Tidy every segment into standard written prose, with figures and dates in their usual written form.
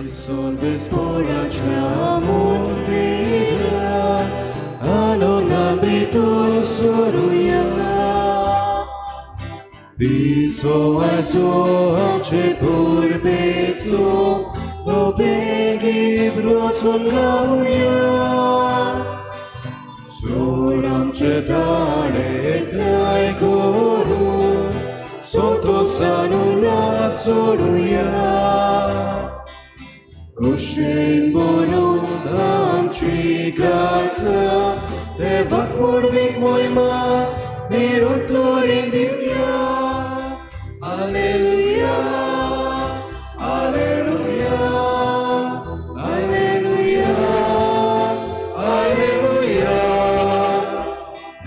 Sorve mundira, anonambitur soruya. Biso azo amche purbezo, novegi vrocon gauya. Soramche prane tai koru, soto sanula soruya. Kushen borun amchi gaza, devak purvik moima, nirotorin divya. Alleluia, alleluia, alleluia, alleluia,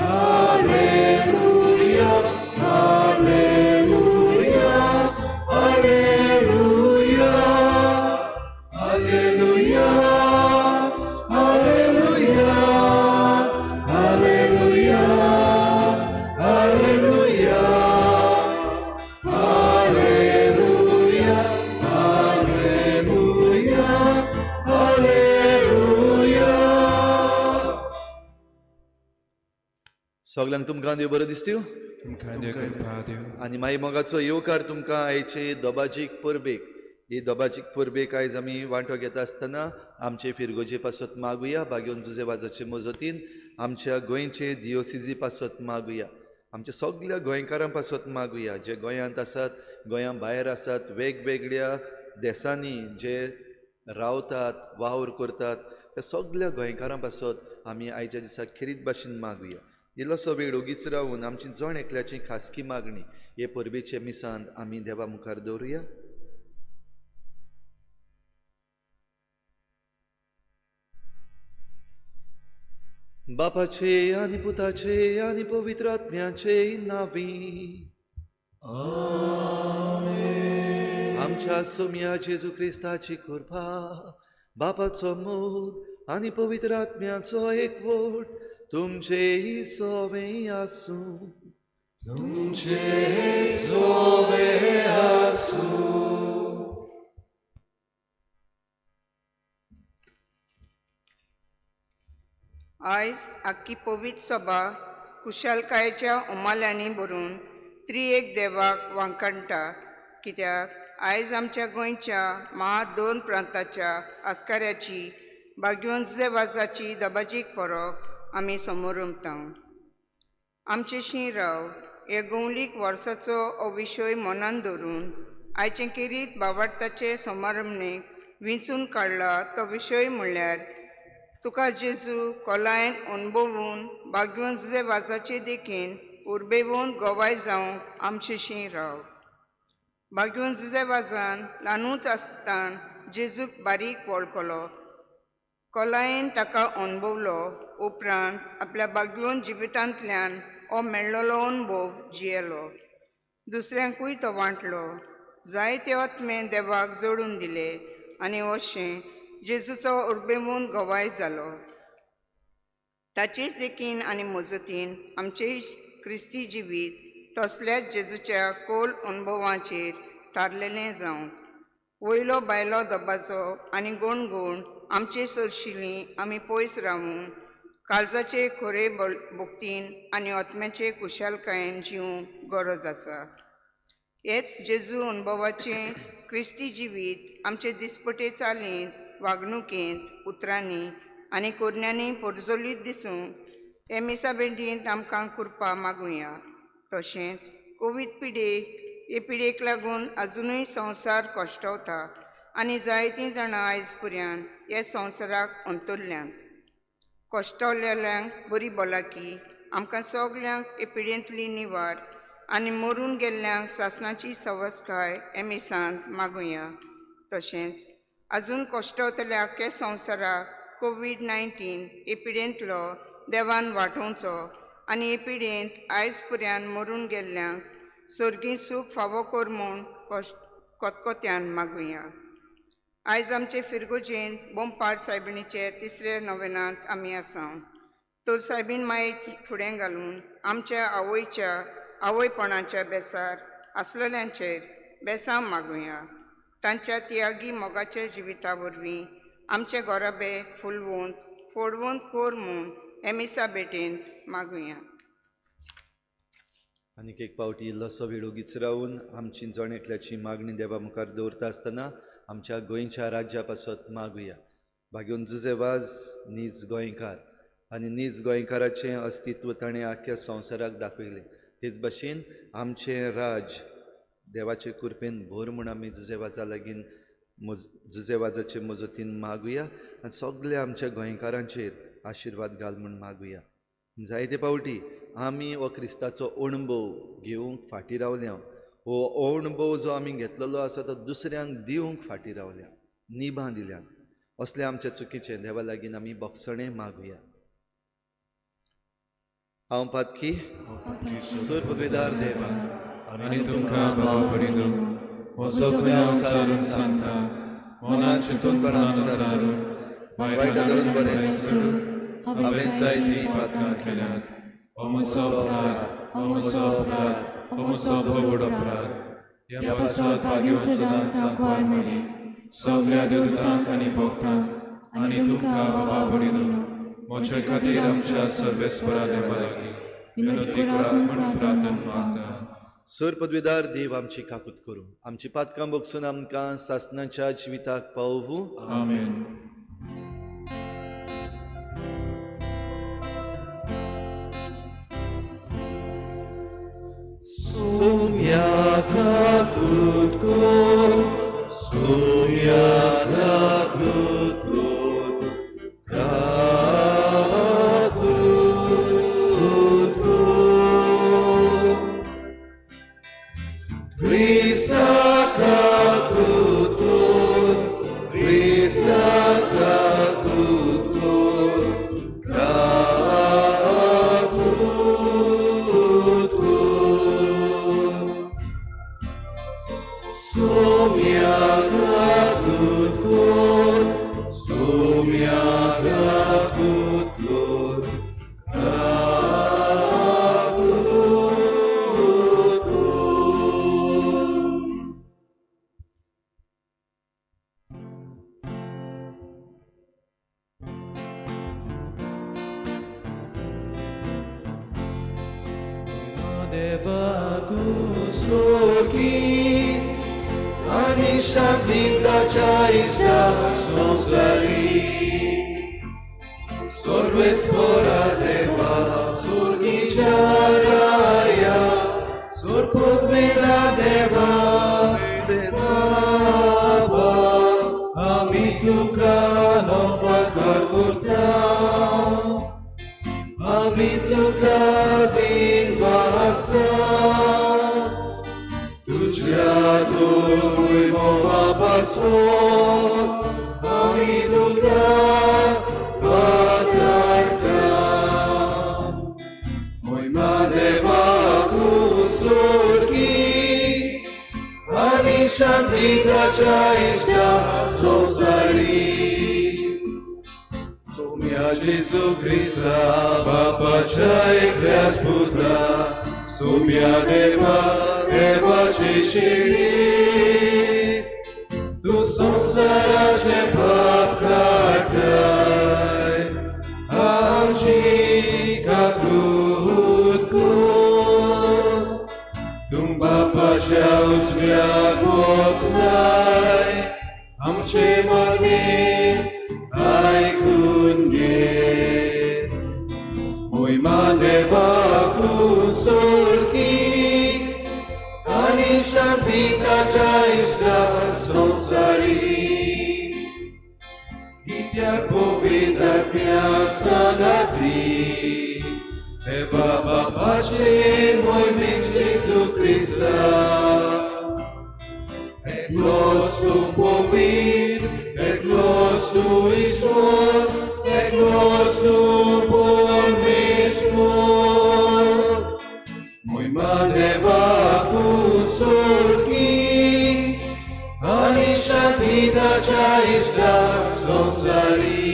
alleluia, alleluia, alleluia. Alleluia, alleluia, alleluia, alleluia, alleluia, alleluia, alleluia. सगल्यांक तुमकां देव बरो दिसत्यो तुमकां देव कृपा दिवं. आनी मागीर मोगाचो येवकार तुमकां आयचे दोबाजीक परबेक. ही दोबाजीक परबेक आयज आमी वांटो घेता आसतना आमचे फिरगोजे पासत मागुया, बागेवन जुजे वाजाचे मजतीन आमच्या गोंयचे दियोसिजी पासत मागुया, आमच्या सगल्या गोंयकारां पासत मागुया जे गोंयांत आसात, गोंया भायर आसात, वेगवेगळ्या देसांनी जे रावतात, वावर करतात, त्या सगल्या गोंयकारां पासत आमी आयच्या दिसा खेरीत भाशेन मागुया. इल्लोसो वेळ ओगीच रावून आमची जण एकल्याची खासगी मागणी हे परबेचे मिसांत आमी देवा मुखार दवरुया. बापाचे आनी पुताचे आनी पवित्र आत्म्याचे नांवी आमेन. आमच्या सोम्या जेजू क्रिस्ताची कृपा, बापाचो मोग आनी पवित्र आत्म्याचो एकवट तुमचे सोवे आसूं. तुमचे सोवे आसूं. आयज आख्खी पवित्र सभा कुशालकायेच्या उमाल्यांनी भरून त्रिएक देवाक वांकाणटा, कित्याक आयज आमच्या गोंयच्या महा दोन प्रांताच्या आस्काऱ्याची बागयोन्जे वाजाची दबाजीक परब आमी समोरमता. आमचे शिंराव हे गवलीक वर्साचो हो विशय मनान धरून आयचे केरीत बावाडताचे समारंभणेक विंचून काडला तो विशय म्हणल्यार तुका जेजू कोलायन अणभवून बागयोन्जे वाजाचे देखीन उर्बेवून गवाय जावंक आमचे राव. बागयोन्जे वाजान ल्हानूच आसतना जेजूक बारीक वळखलो, कोलायन ताका अणभवलो, उपरांत आपल्या बागयोन जिवितांतल्यान हो मेळ्ळलो अणभव जियेलो, दुसऱ्यांकूय तो वांटलो, जायते आत्मे देवाक जोडून दिले आनी अशें जेजूचो उर्बेवून गवाय जालो. ताचेच देखीन आनी मजतीन आमचें क्रिस्ती जिवीत तसल्याच जेजूच्या खोल अणभवाचेर थारलेलें जावं. वयलो भायलो दबाजो आनी गुणगुण आमचे सरशिली आमी पयस रावून काळजाचे खोरे भक्तीन आनी आत्म्याचे कुशालकायेन जिवंक गरज आसा. हेच जेजू अणभवाचें क्रिस्ती जिवीत आमचे दिसपटे चालींत, वागणुकेंत, उतरांनी आनी कोरण्यांनी पोरजोलीत दिसूंक हे मिसा भेंडींत आमकां कृपा मागुया. तशेंच कोवीड पिडेक हे पिडेक लागून आजुनूय संवसार कश्टवता आनी जायतीं जाणां आयज पर्यंत हे संवसाराक अंतरल्यांत. कश्टवलेल्यांक बरी भलायकी, आमकां सगल्यांक हे पिडेंतली निवार आनी मरून गेल्ल्यांक सासणाची सवसकाय हे मिसांत मागुया. तशेंच आजून कश्टवतल्या आख्या संवसाराक कोवीड 19 हे पिडेंतलो देवान वाटोवचो आनी हे पिडेंत आयज पर्यंत मरून गेल्ल्यांक सर्गी सूख फावो कर म्हूण कोतकोत्यान मागुया. आयज आमचे फिरगोजेंत बोंपाड सायबिणीचे तिसऱ्या नोवेनांत आमी आसा. तर सायबीण मायेक फुडें घालून आमच्या आवयच्या आवयपणाच्या बेसार आसलेल्यांचेर बेसांव मागुया. तांच्या त्यागी मोगाच्या जिविता वरवीं आमचे गोराबे फुलवून फोडवून कोर म्हूण एमिसा भेटेन मागुया. आनीक एक पावटी इल्लोसो वेळ ओगीच रावून आमची जण एकल्याची मागणी देवा मुखार दवरता आसतना आमच्या गोंयच्या राज्या पासत मागुया. भाग्योन जुजे वाज नीज गोंयकार आनी नीज गोंयकाराचें अस्तित्व ताणें आख्ख्या संवसाराक दाखयलें. तेच भाशेन आमचें राज देवाचे कृपेन भर म्हूण आमी जुजे वाजा लागीं जुजे वाजाचे मजतीन मागुया आनी सगल्या आमच्या गोंयकारांचेर आशिर्वाद घाल म्हूण मागुया. जायते पावटी आमी हो क्रिस्ताचो अणभव घेवंक फाटीं रावल्या. हो अणभव जो आमी घेतलेलो आसा तो दुसऱ्यांक दिवंक फाटीं रावल्या, निभां दिल्यान. असले आमच्या चुकीचें देवा लागीं आमी बक्षणें मागुया. हांव पातकी सुर पदवीदार देवा आनी तुमकां भाव भयणीनो म्हजो गुन्यांव सारून सांगता, मनान चिंतून पणान सारून वायट धरून बरें सोडून हांवें जायतीं पातकां केल्यांत. हो म्हजो अपराध, हो म्हजो अपराध, हो म्हजो व्हड अपराध. ह्या पासत भाग्यवान सदांच सांकवार मेरेन सगल्या देवतांक आनी भक्तांक आनी तुमकां बाबा भयणीनो म्हजे खातीर आमच्या सर्वेस्परा देवा लागीं विनंती करात म्हूण प्रार्थना मागता. सर पदवीदार देव आमची काकूत करूं, आमची पातकां बगसून आमकां सासणाच्या जिविताक पावोवूं. आमेन. Sumya kakut kor, sumya kakut kor, kakut kor. Krishna kakut kor, Krishna kakut kor, kakut kor. Sumya kakut kor, sumya kakut kor, kakut kor. Deva kusurki ani shantintacha ista sonsari sorvespora deva surki charaya surpudvila deva deva ami tuka namaskar kurta ami tuka din vasta तुझ्या तुमुय मोगापासून आमी तुका वाखाणता. मोहिमा देवा कुसुरकी आनी शांतीताच्या इश्टा संवसारी. सोम्या जेजू क्रिस्ता बापाच्या एकल्याच पुत्रा सोम्या देवा देवाची शिडी तूं संवसाराचें पाप काडटाय आमची काकूत कर. तूं बापाच्या उजव्याक बसलाय आमचे मागणे आयकून घे. मोहिमा देवा कुसुरकी आनी शांतीताच्या इश्टा संवसारी. कित्याक पवित्र आत्म्या सांगाती देवा बापाचे मोहिमेक जेजू क्रिस्ता एकलोच तूं पवित्र, एकलोच तूं ईश्वर, एकलोच तूं परमेश्वर. मोहिमा देवा कुसुरकी आनी शांतीताच्या इश्टा संवसारी.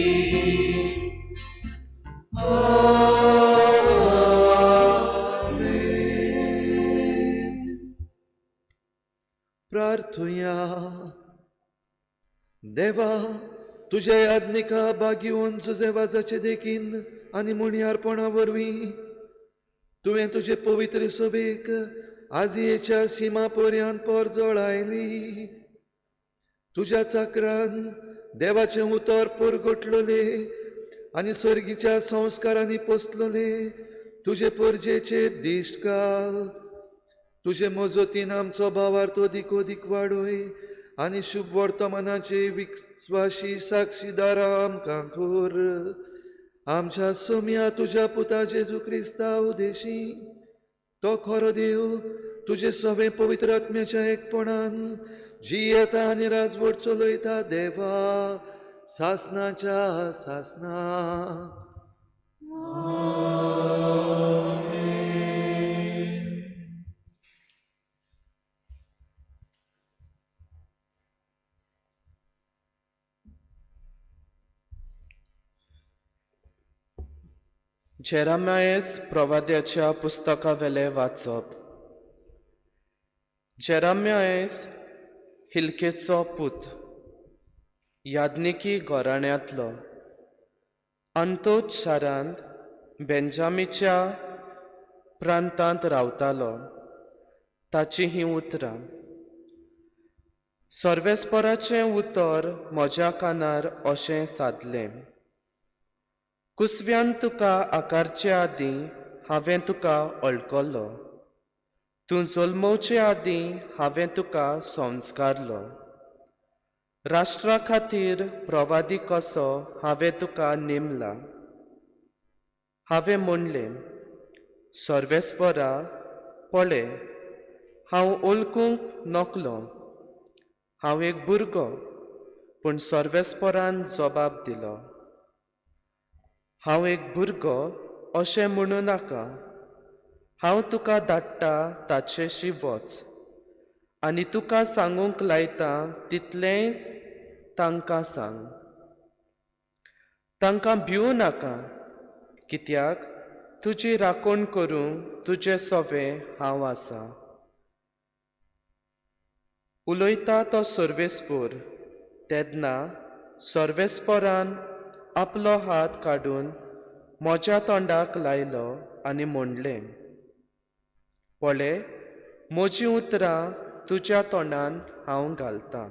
आमेन. प्रार्थुया. देवा तुज्या याज्ञिका बागीवन तुजे वाजाचे देखीन आनी मुणयारपणा वरवीं तुवें तुजे पवित्र सभेक आजियेच्या सीमा पर्यंत परजळ आयली. तुज्या चाकरान देवाचें उतर परगटलोले आनी सर्गीच्या संस्कारांनी पोसलोले तुजे परजेचेर दिश्ट घाल. तुजे मजतीन आमचो भावार्थ अदीक वाडय आनी शुभ वर्तमानाचे विस्वाशी साक्षीदारां आमकां कर. आमच्या सोम्या तुज्या पुता जेजू क्रिस्ता उदेशी तो खरो देव तुजे सवे पवित्र आत्म्याच्या एकपणान जियेता आनी राजवट चलयता देवा सासनाच्या सासना. जेरामायस प्रवाद्याच्या पुस्तकावेलें वाचप. जेरामायस हिल्केचो पूत, याज्ञिकी घराण्यांतलो, अंतोत शारांत बेंजामीच्या प्रांतांत रावतालो. ताचीं हीं उतरां. सर्वेस्पराचें उतर म्हज्या कानार अशें सादलें, कुसव्यान तुका आकारचे आदीं हांवें तुका वळखलो, तूं जल्मोवचे आदीं हांवें तुका संस्कारलो. राष्ट्रा खातीर प्रवादी कसो हांवें तुका नेमला. हांवें म्हणलें, सर्वेस्परा पळय, हांव वळखूंक नकलो, हांव एक भुरगो. पूण सर्वेस्परान जबाब दिलो, हांव एक भुरगो अशें म्हणूं नाका. हांव तुका धाडटा ताचेशी वच आनी तुका सांगूंक लायता तितलेंय तांकां सांग. तांकां भिवूं नाका, कित्याक तुजी राखण करूंक तुजें सवें हांव आसा. उलयता तो सर्वेस्पोर. तेन्ना सर्वेस्पोरान आपलो हात काडून म्हज्या तोंडाक लायलो आनी म्हणलें, पळय, म्हजीं उतरां तुज्या तोंडांत हांव घालतां.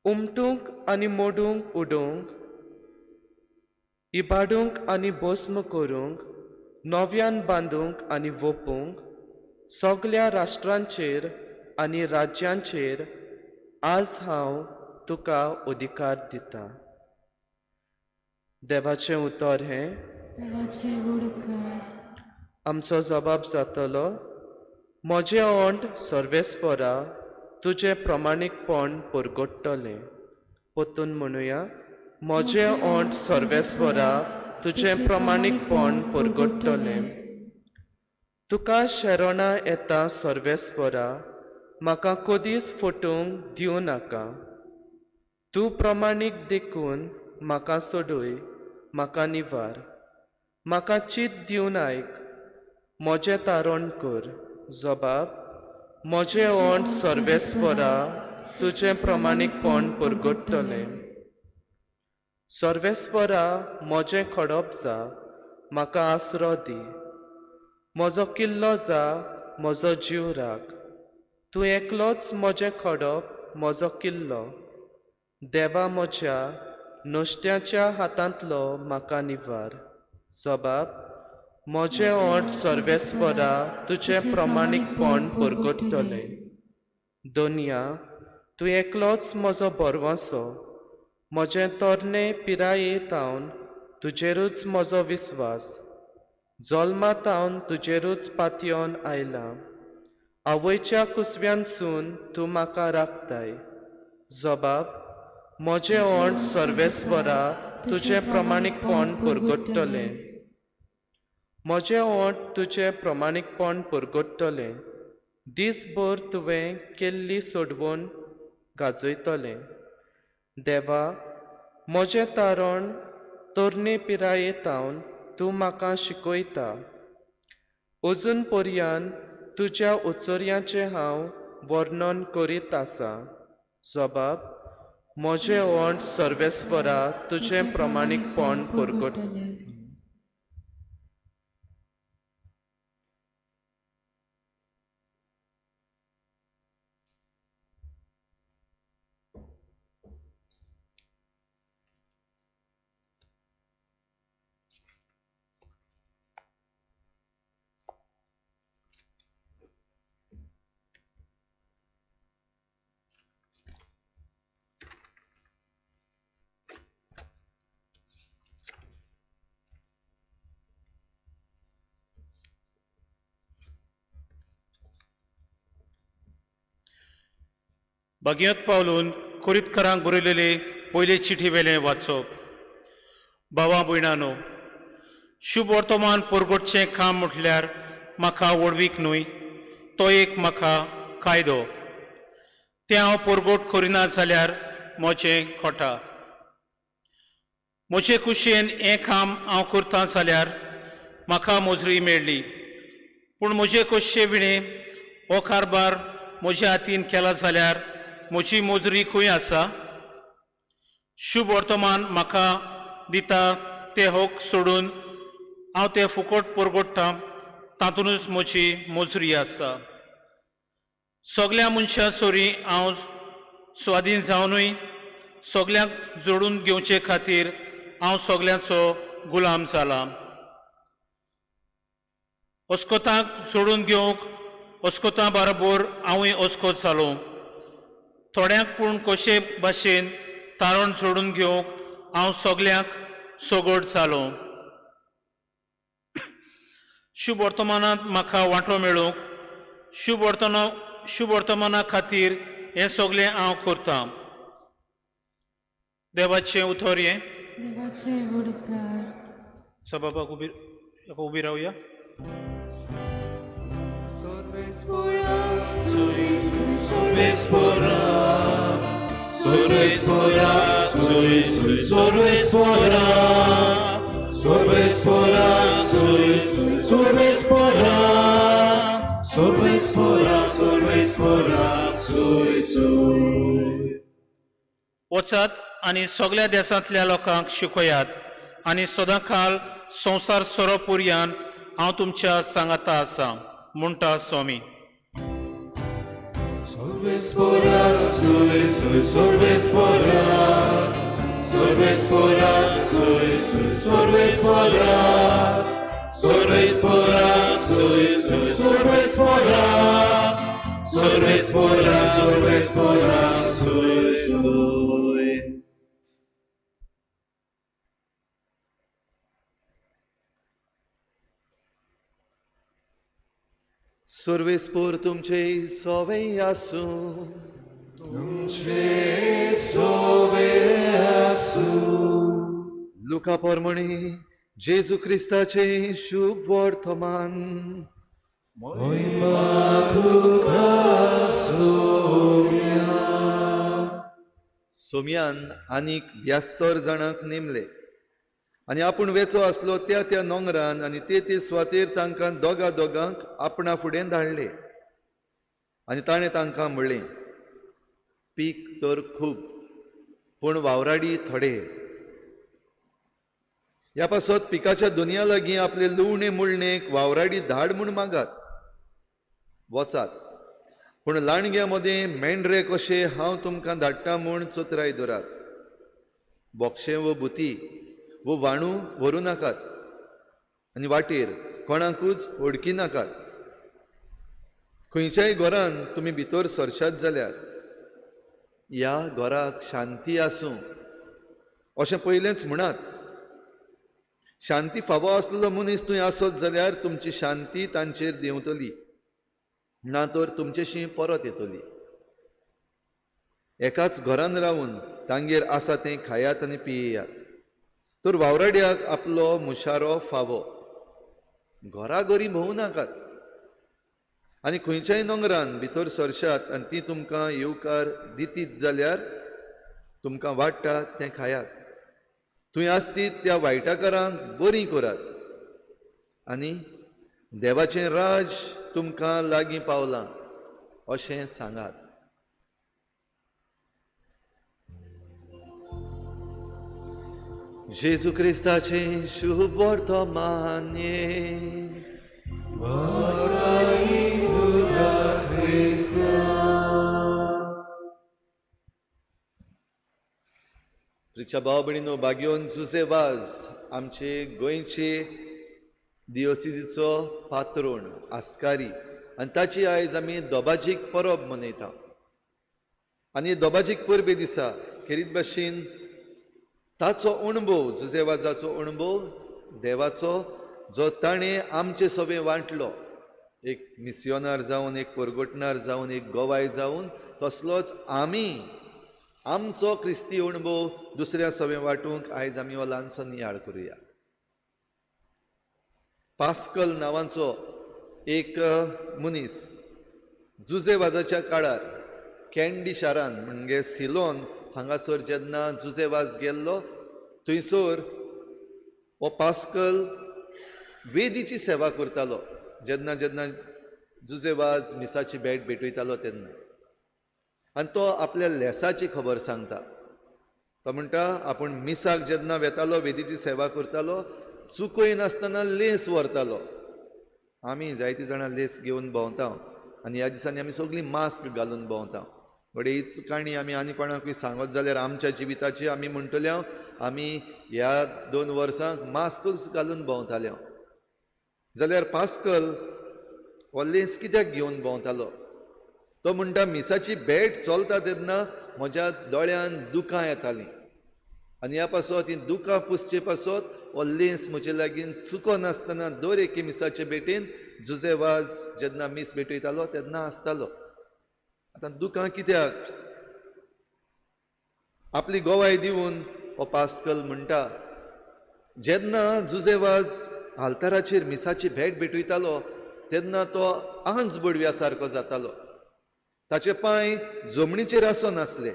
उमटूंक आनी मोडूंक उडोवंक, इबाडूंक आनी भस्म करूंक, नव्यान बांदूंक आनी वोपूंक, सगल्या राष्ट्रांचेर आनी राज्यांचेर आज हांव तुका अधिकार दिता. देवाचें उतर हें. आमचो जबाब जातलो, म्हजें ओंठ सर्वेस्परा तुजें प्रमाणीकपण परगट्टलें. परतून म्हणुया, म्हजें ओंठ सर्वेस्परा तुजें प्रमाणीकपण परगट्टलें. तुका शरणां येता सर्वेस्परा, म्हाका कदीच फटोवंक दिवं नाका. तूं प्रमाणीक देखून म्हाका सोडय, म्हाका निवार. म्हाका चीत दिवन आयक, म्हजें तारण कर. जबाब, म्हजें ओंठ सर्वेस्परा तुजें प्रमाणीकपण परगट्टलें. सर्वेस्परा म्हजें खडप जा, म्हाका आसरो दी. म्हजो किल्लो जा, म्हजो जीव राख. तूं एकलोच म्हजें खडप, म्हजो किल्लो. देवा म्हज्या नुस्त्याच्या हातांतलो म्हाका निवार. जबाब, म्हजें ओंठ सर्वेस्परा तुजें प्रमाणीकपण परगट्टलें. दोनया, तूं एकलोच म्हजो भरवंसो. म्हजें तरणे पिराये तावन तुजेरूच म्हजो विस्वास. जल्मा तावन तुजेरूच पातयेवन आयलां. आवयच्या कुसव्यानसून तूं म्हाका राखताय. जबाब, म्हजें ओंठ सर्वेस्परा तुजें प्रमाणीकपण परगट्टलें. म्हजें ओंठ तुजें प्रमाणीकपण परगट्टलें. दीसभर तुवें केल्ली सोडवण गाजयतलें. देवा, म्हजें तारण तरणे पिराये तावन तूं म्हाका शिकयता. अजून पर्यंत तुज्या उचर्याचें हांव वर्णन करीत आसा. जबाब: म्हजें ओंठ सर्वेस्परा तुजें प्रमाणीकपण परगटले. भाग्यांत पावलून कोरीतकारांक बरयलेले पयले चिठी वेलें वाचप. भावा भयणानो, शुभ वर्तमान परगटचें काम म्हटल्यार म्हाका व्हडवीक न्हय, तो एक म्हाका कायदो. तें हांव परगट करिना जाल्यार म्हजें खोटा. म्हजे कुशेन हें काम हांव करता जाल्यार म्हाका मोजरी मेळ्ळी, पूण म्हजे खोशये विणें हो कारबार म्हज्या हातीन केला जाल्यार म्हजी मोजरी खंय आसा? शुभ वर्तमान म्हाका दिता ते हक सोडून हांव ते फुकट परगट्टां, तातूंतच म्हजी मोजरी आसा. सगल्या मनशां सोरी हांव स्वाधीन जावनूय सगल्यांक जोडून घेवचे खातीर हांव सगल्यांचो गुलाम जाला. अस्कोतांक जोडून घेवंक अस्कोतां बरोबर हांवूय अस्कोत जालो. थोड्यांक पूण कशे भाशेन तारण जोडून घेवंक हांव सगल्यांक सगट जालो. शुभ वर्तमानांत म्हाका वांटो मेळूंक शुभ वर्तमाना खातीर हें सगलें हांव करतां. देवाचें उतर हें. देवाचे उपकार. सभापाक उबी रावया. वचात आनी सगल्या देशांतल्या लोकांक शिकयात आनी सदांकाल संवसार सोरोपुर्यान हांव तुमच्या सांगाता आसा, म्हणटा स्वामी. सर्वेस्पोर तुमचे सोवे आसूं. तुमचे सोवे आसूं. लुका पोरमणी जेजू क्रिस्ताचे शुभ वर्तमान. मोहिमा तुका सोम्या. सोम्यान आनीक ब्यास्तर जाणांक नेमले आनी आपूण वेचो आसलो त्या त्या नोंगरान आनी ते ते सुवातेर तांकां दोगा दोगांक आपणा फुडें धाडले. आनी ताणें तांकां म्हणलें, पीक तर खूब पूण वावराडी थोडे. ह्या पासत पिकाच्या दुनिया लागीं आपले लुवणे मुळणेक वावराडी धाड म्हूण मागात. वचात, पूण लांडग्या मदें मेंढरे कशे हांव तुमकां धाडटा म्हूण चतराय दवरात. बोक्षें वो बुती वो वाणू व्हरूं नाकात आनी वाटेर कोणाकूच ओडकी नाकात. खंयच्याय घरान तुमी भितर सरशात जाल्यार ह्या घराक शांती आसूं अशें पयलेंच म्हणात. शांती फावो आसलेलो मनीस थंय आसत जाल्यार तुमची शांती तांचेर देंवतली, ना तर तुमचेशी परत येतली. एकाच घरान रावन तांगेर आसा तें खायात आनी पियेयात. तर वावराड्याक आपलो मुशारो फावो. घराघरी भोंवू नाकात आनी खंयच्याय नोंगरान भितर सरशात आनी ती तुमकां येवकार दितीत जाल्यार तुमकां वाडटा तें खायात. थंय आसतीत त्या वायटाकारांक बरीं करात आनी देवाचें राज तुमकां लागीं पावलां अशें सांगात. जेजू क्रिस्ताचें शुभ वर्तमान्ये. प्रिच्या भाव भयणीनो, भाग्योन जुजे वाज आमचे गोंयचे दियोसिजीचो पात्रोण आस्कारी आनी ताची आयज आमी दोबाजीक परब मनयता. आनी दोबाजीक परबे दिसा खेरीत भाशेन ताचो अणभव, जुजे वाजाचो अणभव देवाचो जो ताणें आमचे सभे वांटलो, एक मिसियोनार जावन, एक परगटणार जावन, एक गोवाय जावन, तसलोच आमी आमचो क्रिस्ती अणभव दुसऱ्या सभे वांटूंक आयज आमी हो ल्हानसो नियाळ करुया. पास्कल नांवाचो एक मनीस जुजे वाजाच्या काळार कॅन्डी शारान म्हणजे सिलोन हांगासर जेन्ना जुजे वाज गेल्लो थंयसर हो पास्कल वेदीची सेवा करतालो. जेन्ना जेन्ना जुजे वाज मिसाची भेट भेटयतालो तेन्ना, आनी तो आपल्या लेसाची खबर सांगता. तो म्हणटा आपूण मिसाक जेन्ना वेतालो वेदीची सेवा करतालो चुकयनासतना लेस व्हरतालो. आमी जायतीं जाणां लेस घेवन भोंवता आनी ह्या दिसांनी आमी सगळीं मास्क घालून भोंवता. बट हीच काणी आमी आनी कोणाकूय सांगत जाल्यार आमच्या जिविताची आमी म्हणटले आमी ह्या 2 वर्सांक मास्कूच घालून भोंवताले. जाल्यार पास्कल हो लेस कित्याक घेवन भोंवतालो? तो म्हणटा मिसाची भेट चलता तेन्ना म्हज्या दोळ्यान दुकां येतालीं आनी ह्या पासत हीं दुकां पुसचे पासत हो लेंस म्हजे लागीं चुकनासतना दर एके मिसाचे भेटेन जुजे वाज जेन्ना मीस भेटयतालो तेन्ना आसतालो. आतां दुकां कित्याक? आपली गोवाय दिवन हो पास्कल म्हणटा जेन्ना जुजे वाज आल्ताराचेर मिसाची भेट भेटयतालो तेन्ना तो आंज बडव्या सारको जातालो. ताचे पांय जमनीचेर आसनासले.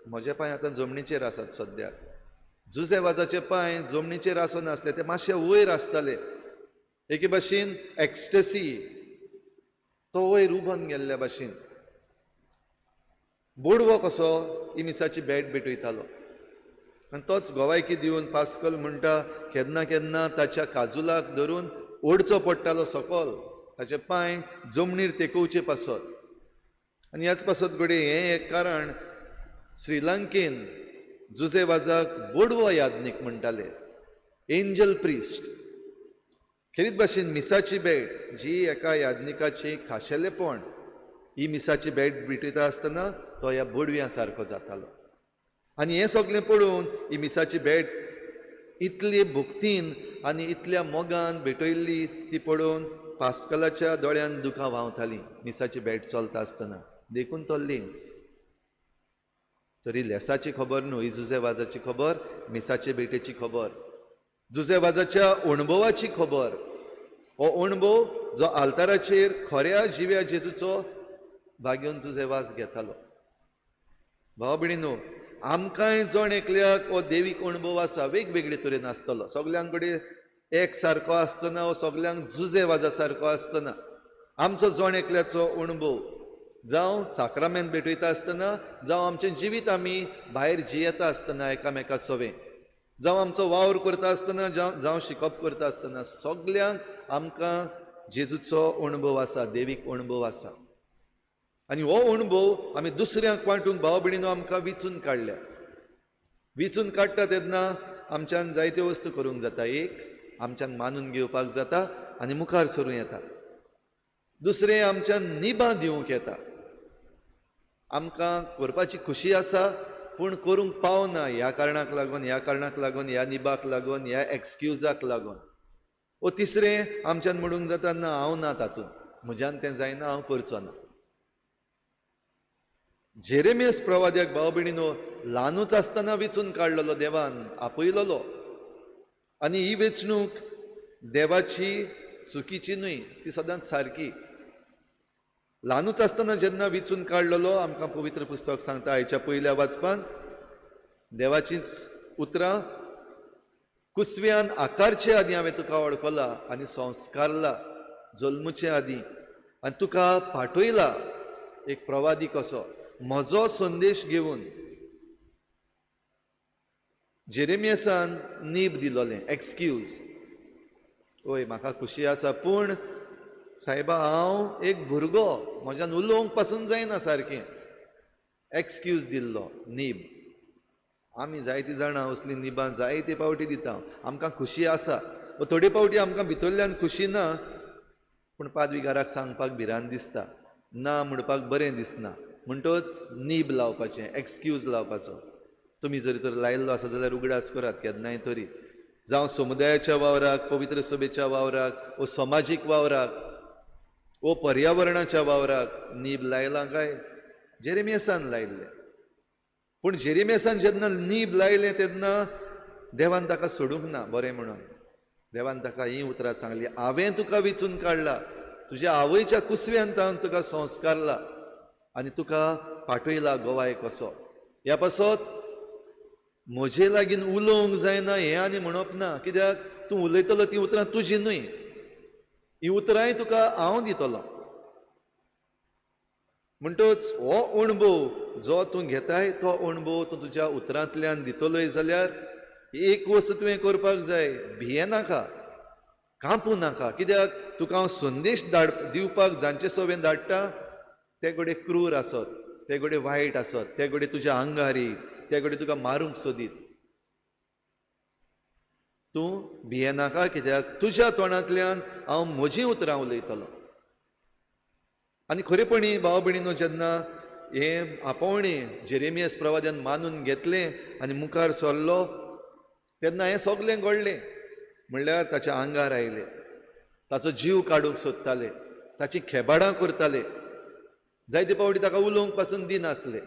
म्हजे पांय आतां जमनीचेर आसात सद्याक. जुजे वाजाचे पांय जमनीचेर आसनासले, ते मातशे वयर आसताले. एके भाशेन एक्स्टसी, तो वयर उबोन गेल्ल्या भाशेन बोडवो कसो ही मिसाची भेट भेटयतालो. आनी तोच गोवायकी दिवन पास्कल म्हणटा केन्ना केन्ना ताच्या काजुलाक धरून ओडचो पडटालो सकल, ताचे पांय जमनीर तेकोवचे पासत. आनी ह्याच पासत घडये हें एक कारण श्रीलंकेन जुजे वाजाक बोडवो याज्ञीक म्हणटाले, एंजल प्रिस्ट. खेरीत भाशेन मिसाची भेट जी एका याज्ञिकाची खाशेलेपण, ही मिसाची भेट भेटयता आसतना तो ह्या बोडव्या सारको जातालो. आनी हें सगळें पळोवन ही मिसाची भेट इतले भक्तीन आनी इतल्या मोगान भेटयल्ली ती पळोवन पास्कलाच्या दोळ्यान दुकां व्हांवतालीं मिसाची भेट चलता आसतना. देखून तो लेंस. तरी लेसाची खबर न्हय, जुजे वाजाची खबर, मिसाचे भेटेची खबर, जुजे वाजाच्या अणभवाची खबर. हो अणभव जो आल्ताराचेर खऱ्या जिव्या जेजूचो भाग्योन जुजे वाज घेतालो. भाव भयणीनो, आमकांय जण एकल्याक हो देवीक अणभव आसा, वेगवेगळे तरेन आसतलो. सगळ्यां कडेन एक सारको आसचो ना, हो सगळ्यांक जुजे वाजा सारको आसचो ना. आमचो जण एकल्याचो अणभव जावं साक्रामेंत भेटयता आसतना, जावं आमचें जिवीत आमी भायर जियेता आसतना एकामेका सोवें, जावं आमचो वावर करता आसतना, जावं शिकप करता आसतना, सगल्यांक आमकां जेजूचो अणभव आसा, देवीक अणभव आसा. आनी हो अणभव आमी दुसऱ्यांक वांटूंक भाव भयणीनो आमकां विचून काडल्या. विचून काडटा तेन्ना आमच्यान जायत्यो वस्तू करूंक जाता. एक, आमच्यान मानून घेवपाक जाता आनी मुखार सरूं येता. दुसरें, आमच्यान निबां दिवंक येता. आमकां करपाची खुशी आसा पूण करूंक पावना ह्या कारणाक लागून, ह्या कारणाक लागून, ह्या निबाक लागून, ह्या एक्सक्युजाक लागून. ओ तिसरें, आमच्यान म्हणूंक जाता ना हांव ना तातूंत, म्हज्यान तें जायना, हांव करचो ना. जेरेमियस प्रवाद्याक भाव भयणीनो ल्हानूच आसतना वेंचून काडलेलो देवान, आपयलेलो. आनी ही वेंचणूक देवाची चुकीची न्हय, ती सदांच सारकी. ल्हानूच आसतना जेन्ना वेंचून काडलेलो, आमकां पवित्र पुस्तक सांगता आयच्या पयल्या वाचपान देवाचींच उतरां, कुसव्यान आकारचे आदीं हांवें तुका वळखला आनी संस्कारला जल्मुचे आदीं, आनी तुका पाठयला एक प्रवादी कसो म्हजो संदेश घेवन. जेरेमियासान नीब दिलोलें, एक्सक्यूज, ओय म्हाका खुशी आसा पूण सायबा हांव एक भुरगो, म्हज्यान उलोवंक पासून जायना सारकें. एक्सक्यूज दिल्लो, नीब. आमी जायतीं जाणां असलीं निबां जायते पावटी दिता. आमकां खुशी आसा, थोडे पावटी आमकां भितरल्यान खुशी ना, पूण पादविगाराक सांगपाक भिरांत दिसता, ना म्हणपाक बरें दिसना, म्हणटच नीब लावपाचें, एक्सक्यूज लावपाचो. तुमी जरी तर लायिल्लो आसा जाल्यार उगडास करात केन्नाय तरी, जावं समुदायाच्या वावराक, पवित्र सभेच्या वावराक, वो समाजीक वावराक, वो पर्यावरणाच्या वावराक नीब लायलां काय जेरेमियासान लायिल्लें. पूण जेरेमियासान जेन्ना नीब लायलें तेन्ना देवान ताका सोडूंक ना बरें म्हणून. देवान ताका हीं उतरां सांगली, हांवें तुका विचून काडला, तुज्या आवयच्या कुसव्यान तावन तुका संस्कारला आनी तुका पाठयला गोवाय कसो. ह्या पासत म्हजे लागीं उलोवंक जायना हें आनी म्हणप ना, कित्याक तूं उलयतलो तीं उतरां तुजीं न्हय, हीं उतरांय तुका हांव दितलो. म्हणटच हो अणभव जो तूं घेताय तो अणभव तूं तुज्या उतरांतल्यान दितलोय जाल्यार एक वस्त तुवें करपाक जाय, भियेनाका, कांपूं नाका, कित्याक तुका हांव संदेश दिवपाक जांचे सवें धाडटा ते घडये क्रूर आसत, ते घडये वायट आसत, ते घडये तुज्या आंगार येयत, ते घडये तुका मारूंक सोदीत. तूं भियेनाका, कित्याक तुज्या तोंडांतल्यान हांव म्हजीं उतरां उलयतलो. आनी खरेपणी भाव भयणीनो, जेन्ना हें आपोवणें जेरेमियास प्रवाद्यान मानून घेतलें आनी मुखार सरलो तेन्ना हें सगलें घडलें. म्हणल्यार ताच्या आंगार आयले, ताचो जीव काडूंक सोदताले, ताची खेबाडां करताले, जायते पावटी ताका उलोवंक पासून दिनासले.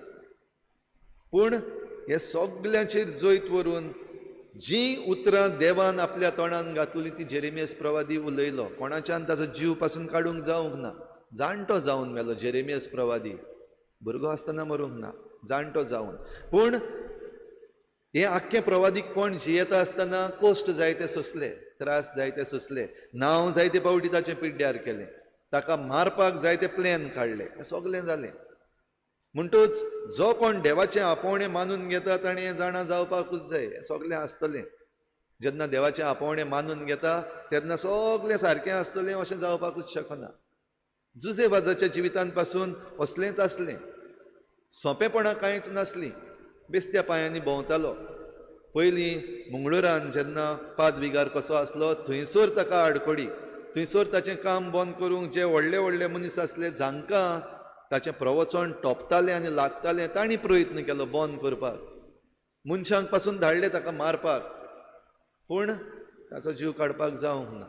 पूण हे सगल्यांचेर जैत व्हरून जीं उतरां देवान आपल्या तोंडान घातली ती जेरेमियास प्रवादी उलयलो. कोणाच्यान ताचो जीव पासून काडूंक जावंक ना. जाणटो जावन मेलो जेरेमियास प्रवादी, भुरगो आसतना मरूंक ना, जाणटो जावन. पूण हें आख्खें प्रवादीकपण जियेता आसतना कश्ट जायते सोंसले, त्रास जायते सोंसले, नांव जायते पावटी ताचें पिड्ड्यार केलें, ताका मारपाक जायते प्लॅन काडले, हें सगलें जालें. म्हणटच जो कोण देवाचें आपोवणें मानून घेता ताणें जाणा जावपाकूच जाय, हें सगलें आसतलें. जेन्ना देवाचें आपोवणें मानून घेता तेन्ना सगलें सारकें आसतलें अशें जावपाकूच शकना. जुजे वाजाच्या जिवितान पासून असलेंच आसलें, सोंपेपणां कांयच नासलीं, बेस्त्या पांयांनी भोंवतालो. पयलीं मंगळुरान जेन्ना पादविगार कसो आसलो थंयसर ताका आडखळी, थंयसर ताचें काम बंद करूंक जे व्हडले व्हडले मनीस आसले जांकां ताचें प्रवचन टोपतालें आनी लागतालें तांणी प्रयत्न केलो बंद करपाक, मनशांक पासून धाडले ताका मारपाक, पूण ताचो जीव काडपाक जावंक ना.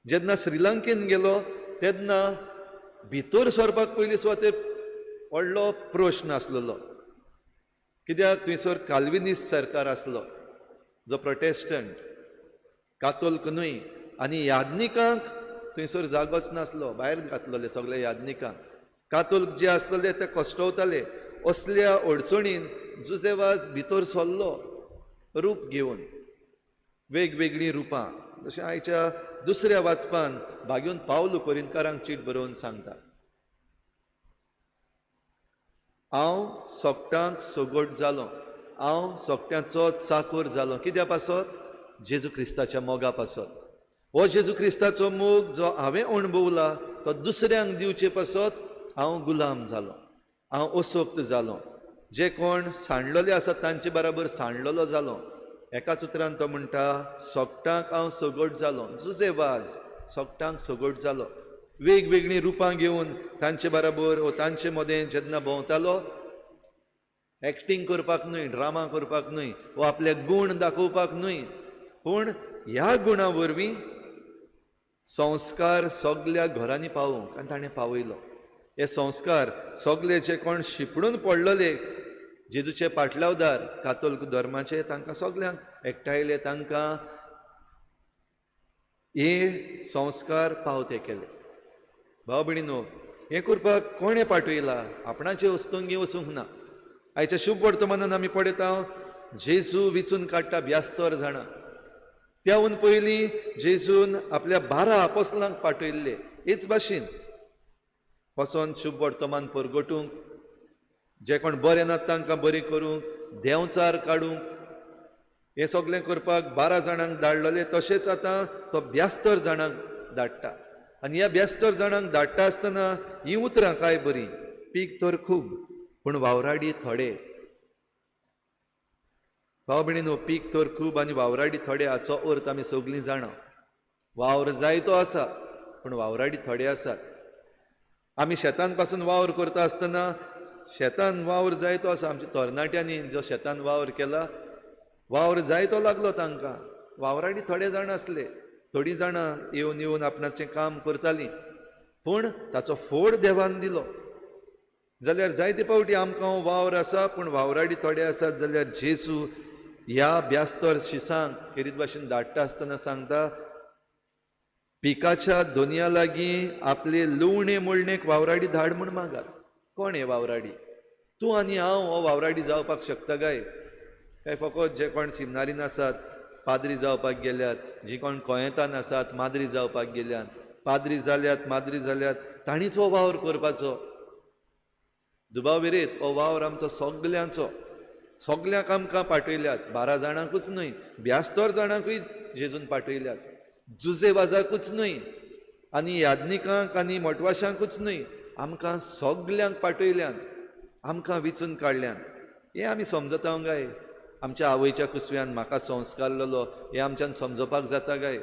जेन्ना श्रीलंकेन गेलो तेन्ना भितर सरपाक पयली सुवातेर व्हडलो प्रश्न आसलेलो, कित्याक थंयसर काल्विनिस्ट सरकार आसलो जो प्रोटेस्टंट, कातोल्क न्हय, आनी याज्ञिकांक थंयसर जागोच नासलो, भायर घातलेले सगळे याज्ञिकांक. कातोल्क जे आसलेले ते कश्टवताले. असल्या अडचणीन जुजेवाज भितर सरलो रूप घेवन, वेगवेगळीं रुपां. जशें आयच्या दुसऱ्या वाचपान भाग्योन पावलू कोरिंतकारांक चीट बरोवन सांगता, हांव सोगटांक सोगट जालो, हांव सोगट्यांचो चाकोर जालो. कित्या पासत? जेजू क्रिस्ताच्या मोगा पासत. हो जेजू क्रिस्ताचो मोग जो हांवें अणभवला तो दुसऱ्यांक दिवचे पासत हांव गुलाम जालो, हांव असक्त जालो, जे कोण सांडलेले आसात तांचे बराबर सांडलेलो जालो. एकाच उतरान तो म्हणटा, सोगटांक हांव सगट जालो. जुजे वाज सोगटांक सगट जालो, वेगवेगळीं रुपां घेवन तांचे बराबर वो तांचे मदें जेन्ना भोंवतालो, एक्टींग करपाक न्हय, ड्रामा करपाक न्हय, वो आपले गूण दाखोवपाक न्हय, पूण ह्या गुणा वरवीं संस्कार सगल्या घरांनी पावोवंक, आनी ताणें पावयलो. हे संस्कार सगले जे कोण शिपडून पडलेले जेजूचे पाटलावदार कातोल्क धर्माचे, तांकां सगल्यांक एकठांयले, तांकां हे संस्कार पावते केले. भाव भयणीनो, हें करपाक कोणें पाठयला? आपणाचे वस्तुंगी वचूंक ना. आयच्या शुभ वर्तमानान आमी पळयता, जेजू विचून काडटा ब्यास्तर जाणां. त्याहून पयलीं जेजून आपल्या 12 आपोस्लांक पाठयल्ले हेच भाशेन. वचोन शुभ वर्तमान परगटूंक, जे कोण बरें नात तांकां बरी करूंक, देंवचार काडूंक, हें सगळें करपाक 12 जाणांक धाडलेले. तशेंच आतां तो 72 जाणांक धाडटा. आनी ह्या 72 जाणांक धाडटा आसतना हीं उतरां काय बरीं, पीक तर खूब पूण वावराडी थोडे. भाव भयणीनो, पीक तर खूब आनी वावराडी थोडे हाचो अर्थ आमी सगळीं जाणां. वावर जायतो आसा पूण वावराडी थोडे आसात. आमी शेतान पासून वावर करता आसतना शेतान वावर जायतो आसा. आमच्या तरणाट्यांनी जो शेतान वावर केला, वावर जायतो लागलो तांकां, वावराडी थोडे जाण आसले. थोडीं जाणां येवन येवन आपणाचें काम करतालीं, पूण ताचो फोड देवान दिलो. जाल्यार जायते फावटी आमकां वावर आसा पूण वावराडी थोडे आसात. जाल्यार जेजू ह्या 72 शिसांक खेरीत भाशेन धाडटा आसतना सांगता, पिकाच्या दोनया लागीं आपले लुवणे मोडणेक वावराडी धाड म्हूण मागात. कोण हे वावराडी? तूं आनी हांव हो वावराडी जावपाक शकता काय? काय फकत जे कोण सिमनारीन आसात पाद्री जावपाक गेल्यात, जी कोण कोयेंतान आसात माद्री जावपाक गेल्यात, पाद्री जाल्यात माद्री जाल्यात, तांणीच हो वावर करपाचो? दुबाव विरेत हो वावर आमचो सगल्यांचो. सगल्यांक आमकां पाठयल्यात, 12 जाणांकूच न्हय, 72 जाणांकूय जेजून पाठयल्यात. जुजे वाजाकूच न्हय आनी याज्ञिकांक आनी मोटवाशांकूच न्हय, आमकां सगल्यांक पाठयल्यान, आमकां विचून काडल्यान. हें आमी समजता काय? आमच्या आवयच्या कुसव्यान म्हाका संस्कारलेलो हें आमच्यान समजपाक जाता काय?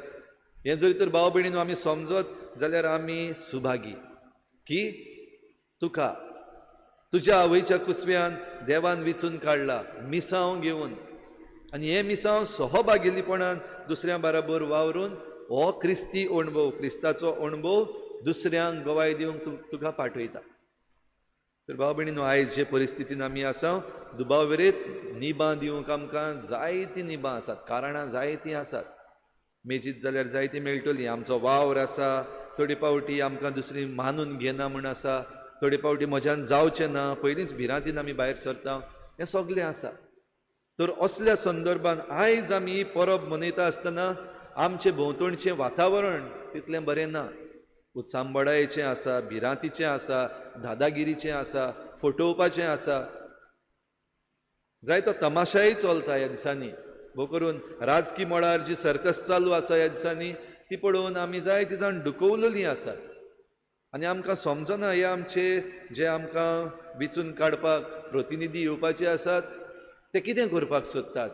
हें जरी तर भाव भयणीनो आमी समजत जाल्यार आमी सुभागी की तुका तुज्या आवयच्या कुसव्यान देवान विचून काडला मिसांव घेवन, आनी हें मिसांव सहभागीपणान दुसऱ्या बराबर वावरून हो क्रिस्ती अणभव, क्रिस्ताचो अणभव दुसऱ्यांक गवाय दिवंक तुका पाठयता. तर भाव भयणीनो, आयज जे परिस्थितीन आमी आसा, दुबाव विरेत निबां दिवंक आमकां जायतीं निबां आसात, कारणां जायतीं आसात. मेजीत जाल्यार जायतीं मेळटलीं. आमचो वावर आसा, थोडे फावटी आमकां दुसरी मानून घेना म्हूण आसा, थोडे फावटी म्हज्यान जावचें ना, पयलींच भिरांतीन आमी भायर सरता, हें सगळें आसा. तर असल्या संदर्भान आयज आमी परब मनयता आसतना आमचें भोंवतणचें वातावरण तितलें बरें ना. उचांबळायेचें आसा, भिरांतीचें आसा, दादागिरीचें आसा, फटोवपाचें आसा, जायतो तमाशाय चलता ह्या दिसांनी. भोव करून राजकी मळार जी सर्कस चालू आसा ह्या दिसांनी ती पळोवन आमी जायतीं जाण दुखवलेलीं आसात. आनी आमकां समजना हे आमचे जे आमकां विचून काडपाक प्रतिनिधी येवपाचे आसात ते कितें करपाक सोदतात.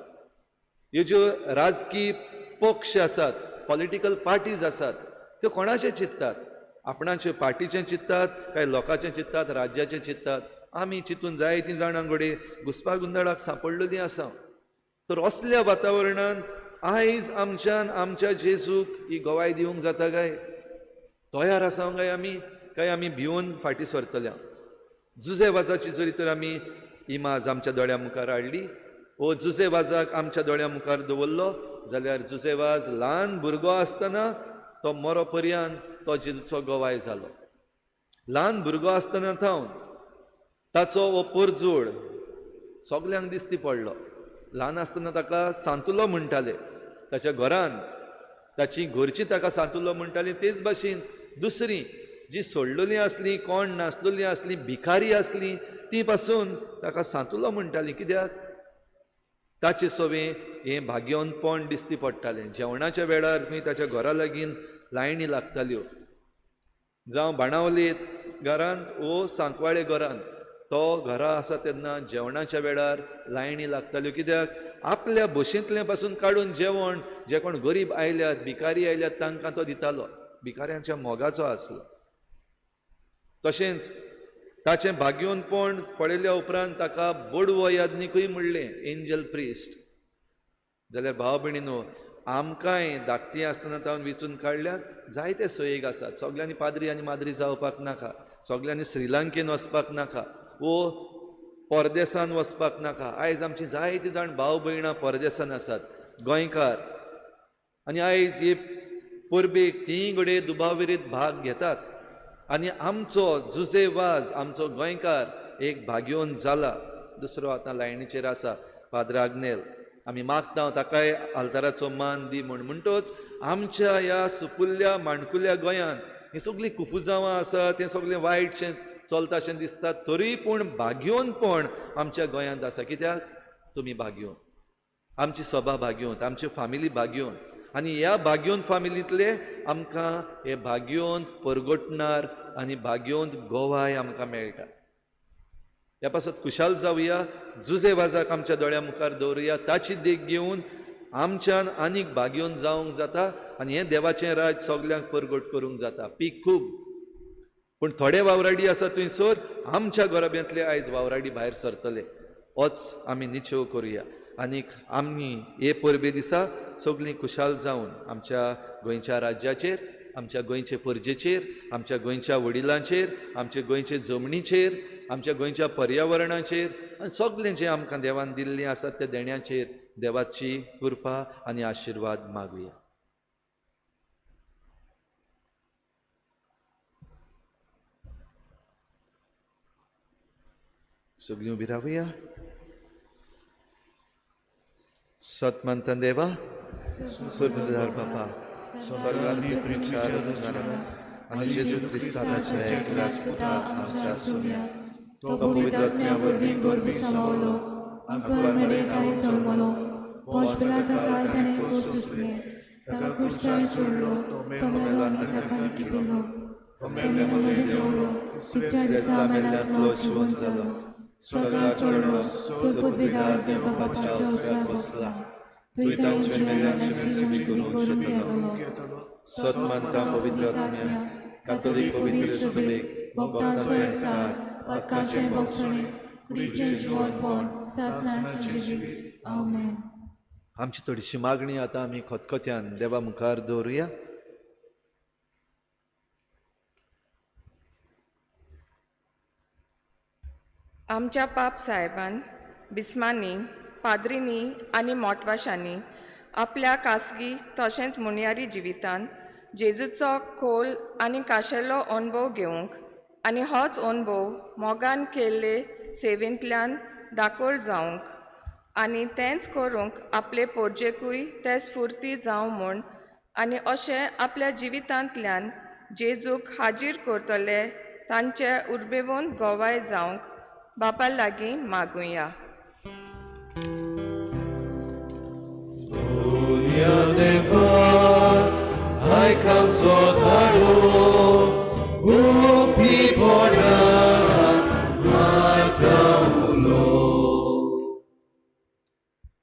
ह्यो ज्यो राजकी पक्ष आसात, पॉलिटिकल पार्टीज आसात, त्यो कोणाचें चिंततात? आपणाचे पार्टीचें चिंततात काय लोकांचें चिंततात, राज्याचें चिंततात? आमी चिंतून जायतीं जाणां घडये घुसपा गोंदळाक सांपडलेलीं आसा. तर असल्या वातावरणान आयज आमच्यान आमच्या जेजूक ही गवाय दिवंक जाता काय? तयार आसा काय आमी? काय आमी भिवन फाटीं सरतल्या? जुजे वाजाची जरी तर आमी इमाज आमच्या दोळ्या मुखार हाडली, ओ जुजे वाजाक आमच्या दोळ्या मुखार दवरलो जाल्यार जुजे वाज ल्हान भुरगो आसतना तो मरो पर्यंत तो जेजूचो गवाय जालो. ल्हान भुरगो आसतना थावन ताचो हो परजोड सगल्यांक दिसती पडलो. ल्हान आसतना ताका सांतुलो म्हणटाले, ताच्या घरांत ताची घरची ताका सांतुलो म्हणटाली. तेच भाशेन दुसरी जी सोडलेलीं आसलीं, कोण नासलेलीं आसलीं, भिकारी आसलीं, ती पासून ताका सांतुलो म्हणटाली. कित्याक? ताचे सवें हें भाग्यवंतपण दिसती पडटालें. जेवणाच्या वेळार तुमी ताच्या घरा लागीं लायणी लागताल्यो, जावं बाणावलेत घरांत वो सांकवाळे घरांत, तो घरा आसा तेन्ना जेवणाच्या वेळार लायणी लागताल्यो. कित्याक? आपल्या बशींतलें पासून काडून जेवण जे कोण गरीब आयल्यात, भिकारी आयल्यात तांकां तो दितालो. भिकाऱ्यांच्या मोगाचो आसलो. तशेंच ताचें भाग्यवंतपण पळयल्या उपरांत ताका बडवो याज्ञिकूय म्हणलें, एंजल प्रिस्ट. जाल्यार भाव भयणीनो, आमकांय धाकटीं आसतना तावन विचून काडल्यात जायते सोयीक आसात. सगल्यांनी पाद्री आनी माद्री जावपाक नाका, सगल्यांनी श्रीलंकेन वचपाक नाका वो परदेसान वचपाक नाका. आयज आमची जायतीं जाण भाव भयणां परदेसान आसात, गोंयकार, आनी आयज हे परबेक तीं घडये दुबाविरीत भाग घेतात. आनी आमचो जुजे वाज, आमचो गोंयकार एक भाग्यवंत जाला. दुसरो आतां लायनीचेर आसा फादर आग्नेल. आमी मागता ताकाय आल्ताराचो मान दी म्हूण. म्हणटोच आमच्या ह्या सुपुल्ल्या माणकुल्या गोंयांत हीं सगळीं कुफुजांवां आसात, हें सगळें वायटशें चलता अशें दिसता, तरी पूण भाग्योनपण आमच्या गोंयांत आसा. कित्याक तुमी भाग्योन, आमची सभा भाग्योन, आमची फामिली भाग्योन, आनी ह्या भाग्योन फामिलींतले आमकां हे भाग्योन परगटणार आनी भाग्योन गोवाय आमकां मेळटा. ह्या पासत खुशाल जावया, जुजे वाजाक आमच्या दोळ्या मुखार दवरुया, ताची देख घेवन आमच्यान आनीक भाग्योन जावंक जाता आनी हें देवाचें राज सगल्यांक परगट करूंक जाता. पीक खूब, पूण थोडे वावराडी आसा थंयसर आमच्या गोरब्यांतले आयज वावराडी भायर सरतले, होच आमी निश्चय करुया. आनीक आमी हे परबे दिसा सगळीं खुशाल जावन आमच्या गोंयच्या राज्याचेर, आमच्या गोंयचे परजेचेर, आमच्या गोंयच्या वडिलांचेर, आमच्या गोंयचे जमनीचेर, आमच्या गोंयच्या पर्यावरणाचेर आनी सगळें जें आमकां देवान दिल्लें आसा त्या देण्याचेर देवाची कृपा आनी आशिर्वाद मागुया. सगळीं उबी रावया. सत मानता देवा, स्वर्गदार बापा, स्वर्गांत पृथ्वीच्या आनी जेजू क्रिस्ताच्या एकल्याच पुता आमच्या सुम्या, तो पवित्र आत्म्या वरवीं गर्भी सावलो, आंकवार मरे ताणें जल्मलो, पोंच पिलाता ताणें कोस सोंसले, ताका कुर्सार सोडलो, तो मेलो आनी ताका लिपिलो, तो मेल्ले मदें देंवलो, तिसऱ्या दिसा मेल्ल्यांतलो जिवन जालो, स्वर्गार चडलो, सोदपदवीदार देव बापाच्या उजव्याक बसला, थंय तांचे मेल्ल्यांची जीव करून येतलो. सत मानता पवित्र आत्म्या, कातोलीक पवित्र सभेक, भक्तांचो एकतार, पातकांचें भोगसणें, कुडीचें जिवनपण, सासणाचें जिवीत. आमेन. आमची थोडीशी मागणी आतां आमी खतखत्यान देवा मुखार दवरुया. आमच्या पाप साहेबान, बिस्मांनी, पाद्रींनी आनी मोटवाशांनी आपल्या खासगी तशेंच मुनयारी जिवितांत जेजूचो खोल आनी खाशेलो अणभव घेवंक आनी होच अणभव मोगान केल्ले सेवेंतल्यान दाखोल जावंक आनी तेंच करूंक आपले पोरजेकूय ते स्फुर्ती जावं म्हूण आनी अशें आपल्या जिवितांतल्यान जेजूक हाजीर करतले तांचे उर्बेवंत गोवाय जावंक बापा लागीं मागुया.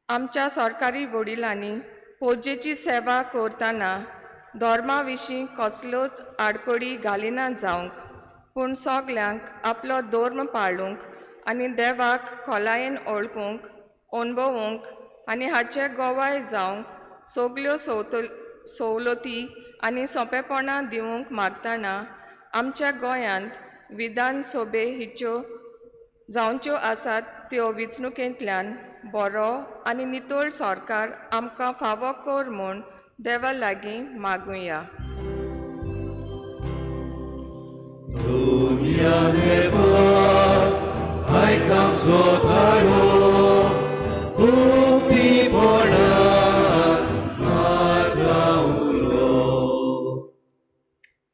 आमच्या सरकारी वडिलांनी पोरजेची सेवा करतना धर्मा विशीं कसल्योच आडखळी घालिना जावंक, पूण सगल्यांक आपलो धर्म पाळूंक आनी देवाक खोलायेन वळखूंक, अणभवूंक आनी हाचे गोवाय जावंक सगल्यो सवलती आनी सोंपेपणां दिवंक मागतना आमच्या गोंयांत विधानसभे हिच्यो जावच्यो आसात त्यो वेंचणुकेंतल्यान बरो आनी नितळ सरकार आमकां फावो कर म्हूण देवा लागीं मागुया.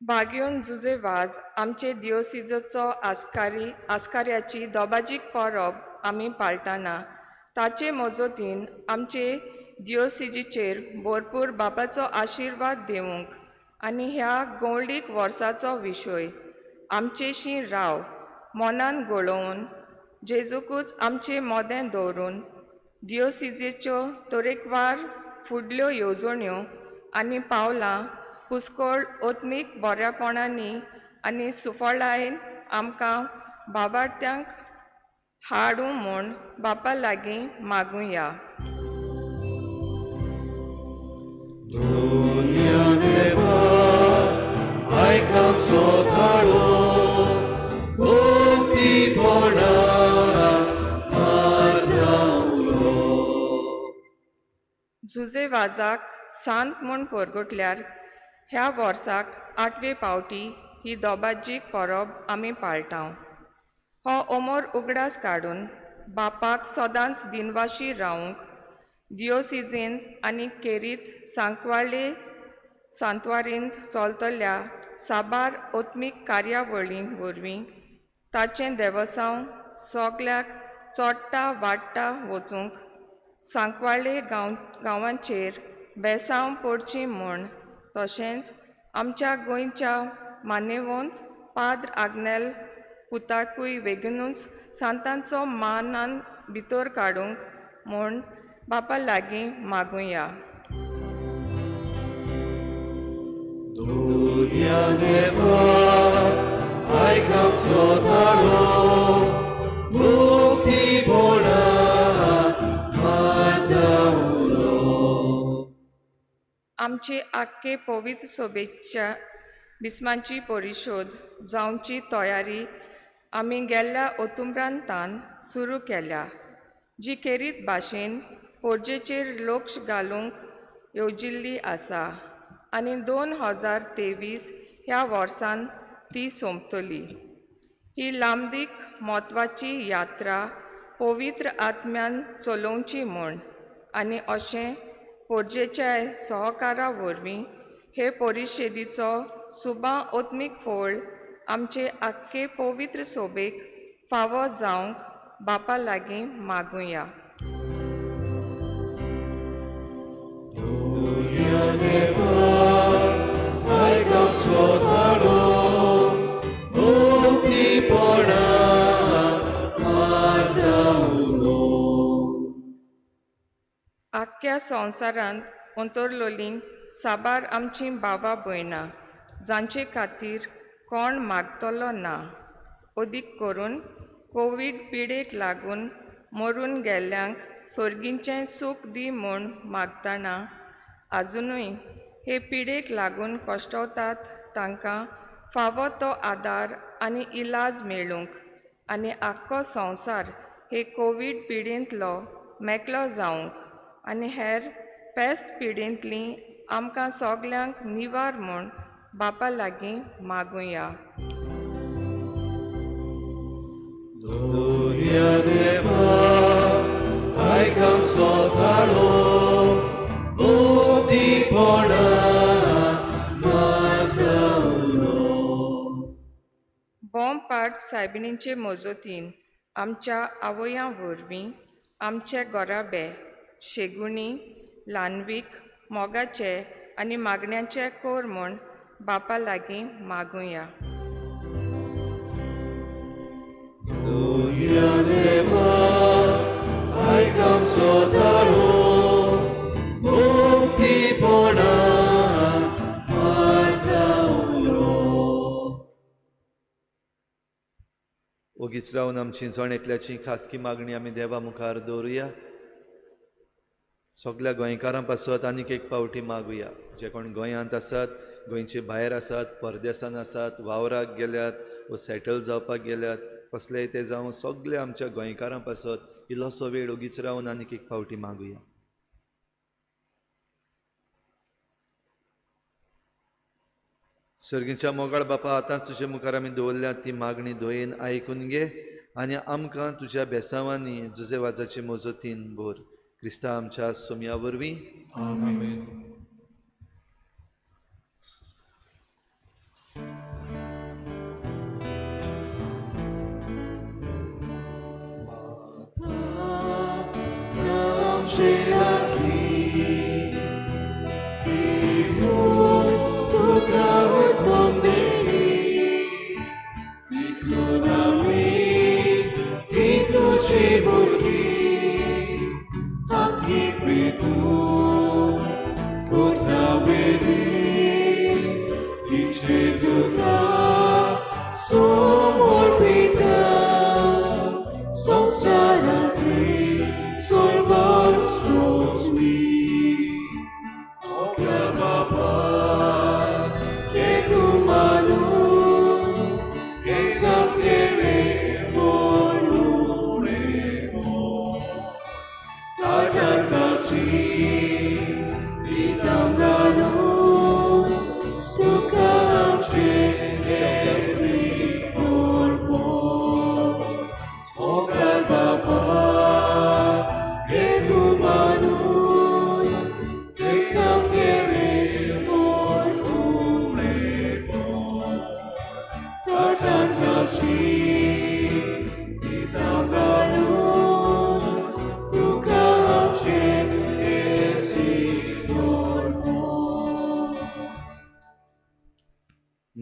बाग्योन जुजे वाज आमचे दियोसिजोचो आस्कारी आस्कार्याची दोबाजीक परब आमी पाळटाना ताचे मजतीन आमचे दियोसिजीचेर भरपूर बापाचो आशिर्वाद दिवंक आनी ह्या गौंडीक वर्साचो विशय आमचेशी राव मनान घोळोवन जेजूकूच आमचे मोदें दवरून दियोसिजेच्यो तरेकवार फुडल्यो येवजण्यो आनी पावलां पुस्कोळ ओत्मीक बऱ्यापणांनी आनी सुफळायेन आमकां बाबार्थ्यांक हाडूं म्हूण बापा लागीं मागुया. जुजे वाजाक सांत म्हूण परगटल्यार ह्या वर्साक आठवे पावटी ही दोबाजीक परब आमी पाळटा. हो अमर उगडास काडून बापाक सदांच दिनवाशी रावंक दियोसिजेंत आनी केरीत सांकवाळे सांतवारींत चलतल्या साबार ओत्मीक कार्यावळी वरवीं ताचें देवसांव सगल्याक चोडटा वाडटा वचूंक सांकवाळे गांवांचेर बेसांव पडची म्हूण तशेंच आमच्या गोंयच्या मान्यवंत पाद्र आग्नेल पुताकूय वेगीनूच सांतांचो मानान भितर काडूंक म्हूण बापा लागीं मागुया. दुर्या देवा आयक आमचो ताळो मुक्तीपणा मारता उलो. आमचे आख्खे पवित्र सोबेच्या बिस्माची परिशोध जावची तयारी आमी गेल्ल्या ओतुम्रांतान सुरू केल्या, जी खेरीत भाशेन पोरजेचेर लक्ष घालूंक येवजिल्ली आसा आनी 2023 ह्या वर्सान ती सोंपतली. ही लांबदीक म्हत्वाची यात्रा पवित्र आत्म्यान चलोवची म्हूण आनी अशें पोरजेच्या सहकारा वरवीं हे परिशेदीचो सुबा ओत्मीक फोळ आमचे आख्खे पवित्र सोबेक फावो जावंक बापा लागीं मागुया. आख्ख्या संवसारांत अंतरलोलीं साबार आमचीं बाबा भयणां जांचे खातीर कोण मागतलो ना, अदीक करून कोवीड पिडेक लागून मरून गेल्ल्यांक सर्गीचें सूख दी म्हूण मागतना आजुनूय हे पिडेक लागून कश्टवतात तांकां फावो तो आदार आनी इलाज मेळूंक आनी आख्खो संवसार हे कोवीड पिडेंतलो मेकळो जावंक आनी हेर पेस्त पिडेंतली आमकां सगल्यांक निवार म्हूण बापा लागीं मागुया. दुर्या देवा आयक आमचो ताळो मुक्तीपणा मारता उलो. बोमपाट सायबिणीचे मजतीन आमच्या आवयां वरवीं आमचे गोराबे शेगुणी ल्हानवीक मोगाचे आनी मागण्याचे कोर म्हूण बापा लागीं मागुया. दुर्या देवा आयक आमचो ताळो मुक्तीपणा मारता उलो. ओगीच रावन आमची जण एकल्याची खासगी मागणी आमी देवा मुखार दवरुया. सगल्या गोंयकारां पासत आनीक एक पावटी मागुया, जे कोण गोंयांत आसात, गोंयचे भायर आसात, परदेसान आसात, वावराक गेल्यात वो सेटल जावपाक गेल्यात, कसलेय ते जावं, सगळे आमच्या गोंयकारां पासत इल्लोसो वेळ ओगीच रावन आनीक एक पावटी मागुया. सर्गीच्या मोगाळ बापा, आतांच तुजे मुखार आमी दवरल्या ती मागणी दयेन आयकून घे आनी आमकां तुज्या बेसांवांनी जुजे वाजाचे मजतीन भर. क्रिस्ता आमच्या सोमया वरवीं. आमेन.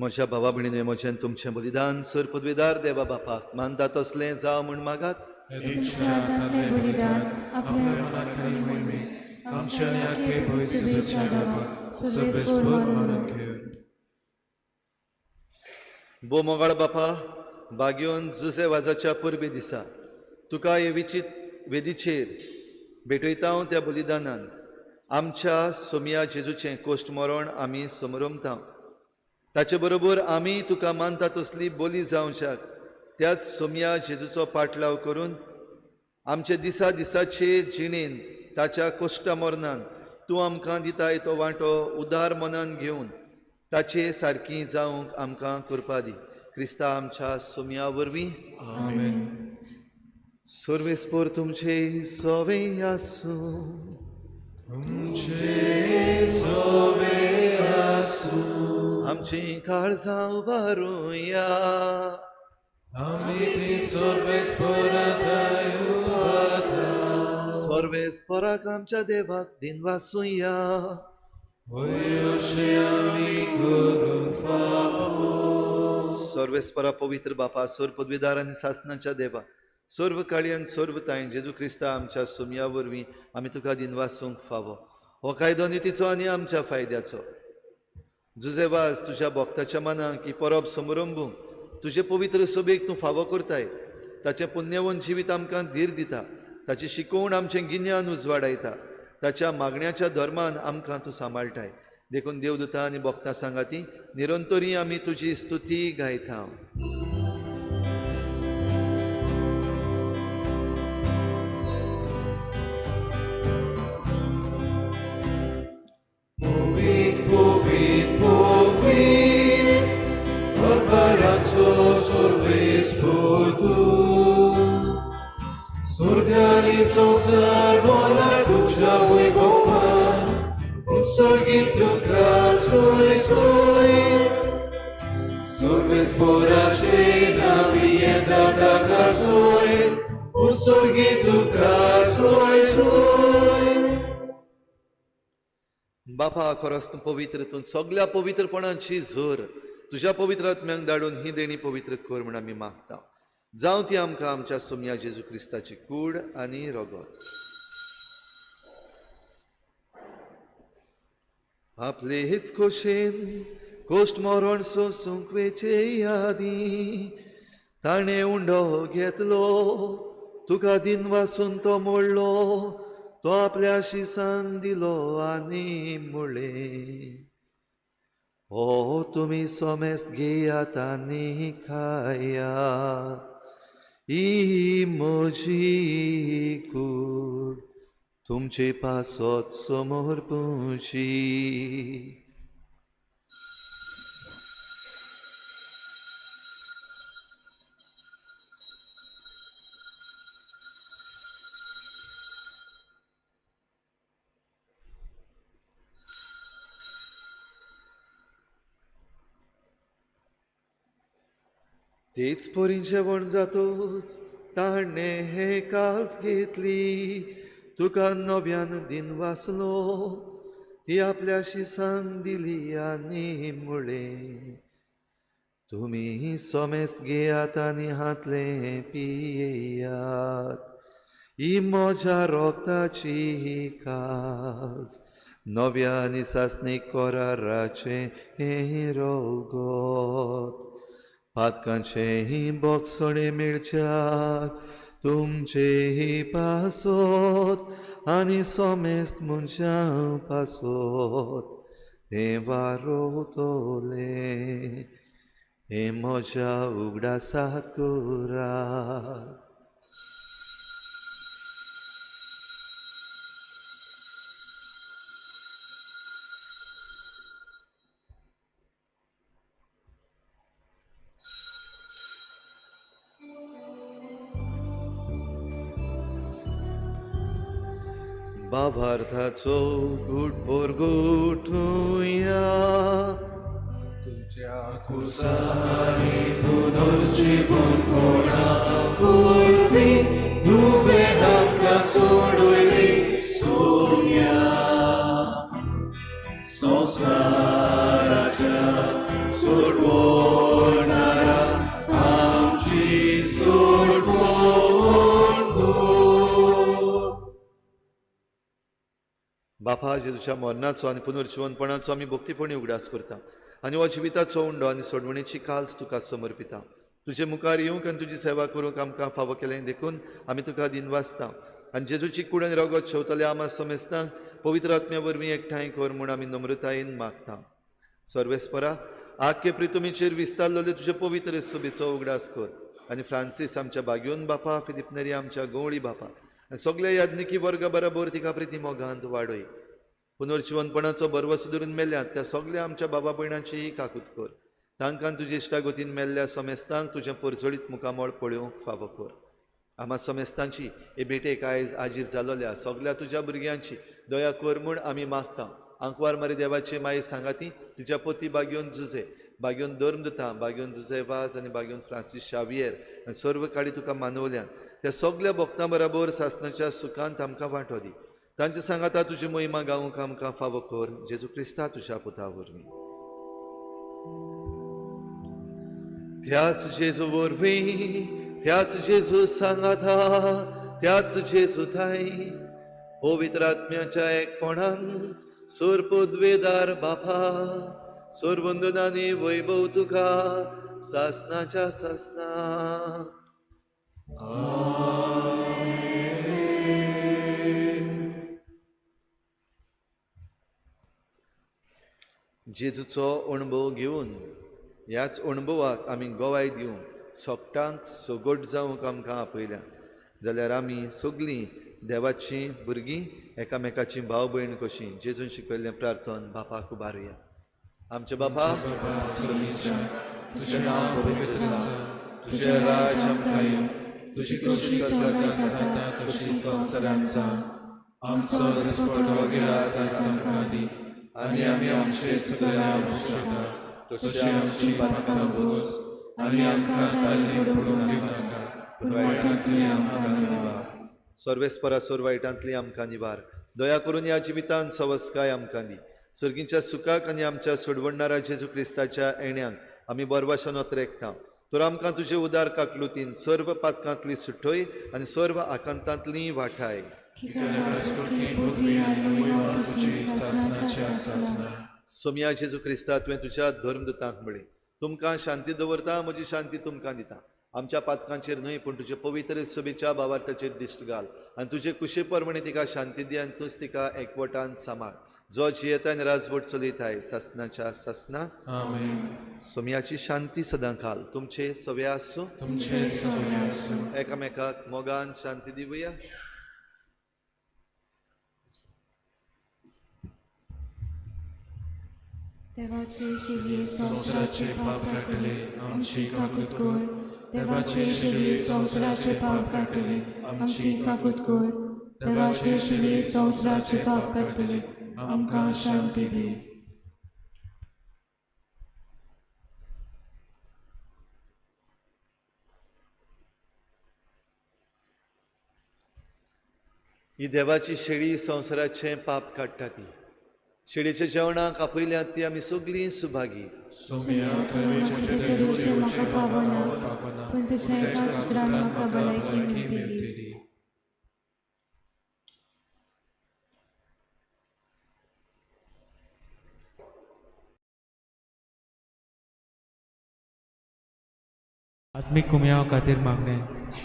म्हज्या भावा भयणीने म्हजें तुमचें बलिदान सर पदवीदार देवा बापाक मानता तसलें जावं म्हूण मागात. तुमच्या हातांतलें बलिदान आपल्या मनाक आनी मोहिमेक आमच्या आनी आख्खे पवित्र सभेच्या देवाक सर्वेस्पर मानून घेवं. भो मोगाळ बापा, बागयोन जुजे वाजाच्या परबे दिसा तुका हे विचीत वेदीचेर भेटयता हांव. त्या बलिदानान आमच्या सोमया जेजूचें कोश्ट मरण आमी समरमता. ताचे बरोबर आमी तुका मानता तसली बोली जावच्याक त्याच सोमया जेजूचो पाटलाव करून आमचे दिसा दिसाचे जिणेन ताच्या कोश्टा मरणान तूं आमकां दिताय तो वांटो उदार मनान घेवन ताचे सारकी जावंक आमकां कृपा दी. क्रिस्ता आमच्या सोमया वरवीं. आमेन. सर्वेस्पर तुमचे सोवे आसूं. तुमचे सोवे आसूं. आमची काळजां उबारुया. आमी ती सर्वेस्पराक उबारता. सर्वेस्पराक आमच्या देवाक दिनवासुया. वयर अशें आमी करूंक फावो. सर्वेस्परा पवित्र बापा, सर्व पदवीदार आनी सासनाच्या देवा, सर्व काळी आनी सर्व तांय जेजू क्रिस्ता आमच्या सोमया वरवीं आमी तुका दिनवासूंक फावो. हो कायदो नितीचो आनी आमच्या फायद्याचो. जुजेवाज तुज्या भक्ताच्या मनाक ही परब समरंबूंक तुजे पवित्र सभेक तूं फावो करताय. ताचें पुण्यवंत जिवीत आमकां धीर दिता. ताची शिकोवण आमचें गिन्यान उजवाडायता. ताच्या मागण्याच्या धर्मान आमकां तूं सांबाळटाय. देखून देवदूता आनी भक्तां सांगाती निरंतरी आमी तुजी स्तुती गायता. Povit, povit, povit, Barbarazzo sorvespor tu. Sorgani संसार बोला तुझ्या वैभवान, उत्सर्गीत तुका सोय सोय. सर्वेस्पराचे नावी येता ताका सोय, उत्सर्गीत तुका सोय सोय. बापा, खरोच तूं पवित्र, तूं सगल्या पवित्रपणाची जोर. तुज्या पवित्र आत्म्यांक धाडून ही देणी पवित्र कर म्हूण आमी मागता. जावं ती आमकां आमच्या सोमया जेजू क्रिस्ताची कूड आनी रगत. आपले हेच खोशेन कोश्ट मरण सोसूंक वेचे आदीं ताणें उंडो घेतलो, तुका दिनवासून तो मोडलो, तो आपल्या शिसांक दिलो आनी म्हणलें, ओ तुमी सोमेस्त घेयात आनी खायात, ही म्हजी कूड तुमचे पासत समर्पुची. तेच परी जेवण जातोच ताणें हे काल्स घेतली, तुका नव्यान दिनवासलो, ती आपल्या शिसांक दिली आनी म्हणलें, तुमी सोमेस्त घेयात आनी हातलें पियेयात, ही म्हज्या रोगताची काल्स, नव्या आनी सासणीक कराराचें हें रोगत. पातकांचें बोगसणें मेळच्याक तुमचें पासत आनी सोमेस्त मनशां पासत तें वारोवतलें. हें म्हज्या उगडासाक करात. बाबार्थाचो गुट पोरगुटुया. तुमच्या कुसानी पुनर्जीवनपणा वरवीं तुवें आमकां सोडयली सोम्या. संवसाराचो संवसाराच्या सोडवणारा आमची सोडवण कर. बापा, जेजूच्या मरणाचो आनी पुनर्जिवनपणाचो आमी भक्तीपणी उगडास करता आनी हो जिविताचो उंडो आनी सोडवणेची काल्स तुका समर्पिता. तुजे मुखार येवंक आनी तुजी सेवा करूंक आमकां फावो केलें देखून आमी तुका दिनवासता आनी जेजूची कूड आनी रगत शेवतल्या आमा समेस्तांक पवित्र आत्म्या वरवीं एकठांय कर म्हूण आमी नम्रतायेन मागता. सर्वेस्परा, आख्खे प्रितुमीचेर विस्तारलेले तुजे पवित्र सुबेचो उगडास कर आनी फ्रांसीस आमच्या बाग्योन बापा, फिलिप नेरी आमच्या गवळी बापा आनी सगल्या याज्ञिकी वर्गा बराबर तिका प्रिती मोगांत वाडय. पुनर्जिवनपणाचो भरवसो धरून मेल्यात त्या सगल्या आमच्या बाबा भयणांचीय काकूत कर. तांकां तुजे इश्टागतीन मेल्ल्या समेस्तांक तुजें परजळीत मुखामळ पळोवंक फावो कर. आमा समेस्तांची हे भेटेक आयज आजीर जालोल्या सगल्या तुज्या भुरग्यांची दया कर म्हूण आमी मागता. आंकवार मारी देवाची माये सांगाती तुज्या पोती बागयोन जुजे, बागयोन धर्मदुता, बागयोन जुजे वाज आनी बागयोन फ्रांसीस शावियर आनी सर्व काडी तुका मानवल्यान त्या सगल्या भक्तां बराबर सासणाच्या सुखांत आमकां वांटो दी. तांचे सांगाता तुजी महिमा गावंक आमकां फावो कर, जेजू क्रिस्ता तुज्या पुता वरवीं. त्याच जेजू वरवीं, त्याच जेजू सांगाता, त्याच जेजू थांय पवित्र आत्म्याच्या एकपणान सोर पदवेदार बापा, सोर वंदनांनी वैभव तुका सासनाच्या सासना. जेजूचो अणभव घेवन ह्याच अणभवाक आमी गवाय दिवंक सोगटांक सगट जावंक आमकां आपयल्या जाल्यार आमी सगलीं देवाचीं भुरगीं एकामेकाचीं भाव भयण कशीं जेजून शिकयल्लें प्रार्थन बापाक उबारुया. आमचे बापा, तुजें नांव पवित्र जावं, तुजें राज आमकां येवं, तुजी खोशी स्वर्गांत जाता तशी संवसारांत जावं. आमचो दिसपटो गिरास आयज आमकां दी आनी आमी आमचे चुकलेल्या शकता तशी आमची पातकां बोस आनी आमकां ताल्ली पडूंक दिवं नाका, पूण वायटांतली आमकां निवार. सर्वेस्परा सोर वायटांतली आमकां निवार. दया करून ह्या जिवितांत सवस्काय आमकां दी. सर्गींच्या सुखाक आनी आमच्या सोडवणणारा जेजू क्रिस्ताच्या येण्याक आमी बरवाशन अत्रेकता. तर आमकां तुजे उदार काकलुतीन सर्व पातकांतली सुटय आनी सर्व आकांतांतली वाठाय. सोमया जेजू क्रिस्ता, तुवें तुज्या धर्मदुतांक म्हळें, तुमकां शांती दवरता, म्हजी शांती तुमकां दिता. आमच्या पातकांचेर न्हय पूण तुजे पवित्र सभेच्या भावार्थाचेर दिश्ट घाल आनी तुजे कुशे प्रमाणे तिका शांती दी आनी तूंच तिका एकवटान सांबाळ, जो जियेता आनी राजवट चलयताय सासनाच्या सासना. आमेन. सोमयाची शांती सदां खाल तुमचे सवे आसूं. तुमचे सवे आसूं. एकामेकाक मोगान शांती दिवया. देवाचे शिलये संवसाराचे पाप काडटले, आमची काकूत कर. देवाचे शिलये संवसाराचे पाप काडटले, आमची काकूत कर. देवाचे शिलये संवसाराचे पाप काडटले, आमकां शांती दी. ही देवाची शेळी संवसाराचें पाप काडटा ती शेळीच्या जेवणाक आपयल्यात ती आमी सगळीं सुभागी. म्हाका फावना, पूण तुज्या एकाच उतरान म्हाका भलायकी मेळटली. आत्मीक कुमयाव खातीर मागणें.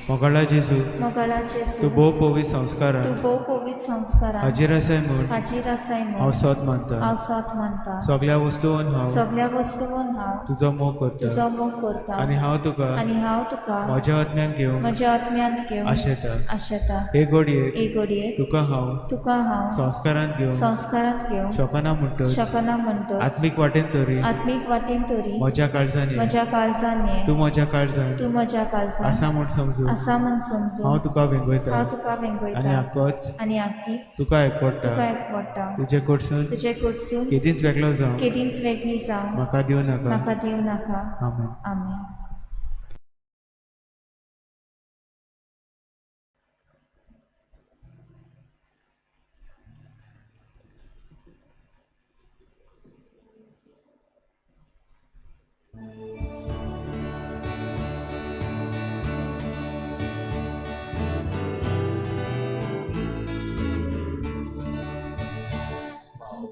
मोगाळा जेजू, मोगाळा जेजू, तूं भोव पवित्र संस्कारान, तूं भोव पवित्र संस्कारान हाजीर आसाय म्हूण, हाजीर आसाय म्हूण हांव सोद मानता, हांव सोद मानता. सगल्या वस्तून हांव, सगल्या वस्तून हांव तुजो मोग करता, तुजो मोग करता. आनी हांव तुका, आनी हांव तुका म्हज्या आत्म्यान घेवंक, म्हज्या आत्म्यांत घेवंक आशेता. आशेता. हे घडयेक, हे घडयेक तुका हांव, तुका हांव संस्कारांत घेवंक, संस्कारांत घेवंक शकना म्हणटच, शकना म्हणटच, आत्मीक वाटेन तरी, आत्मीक वाटेन तरी म्हज्या काळजान, म्हज्या काळजान ये, तूं म्हज्या काळजान, तूं म्हज्या काळजान आसा म्हूण समजून, आसा म्हूण समजून हांव तुका वेंगयता, हांव तुका वेंगयता, आनी आकोच, आनी आकीच तुका एकवडटा, तुका एकवडटा. तुजे कडसून, तुजे कडसून केदींच वेगळो जावं, केदींच वेगळी जावं म्हाका दिवं नाका, म्हाका दिवं नाका. आमेन. आमेन.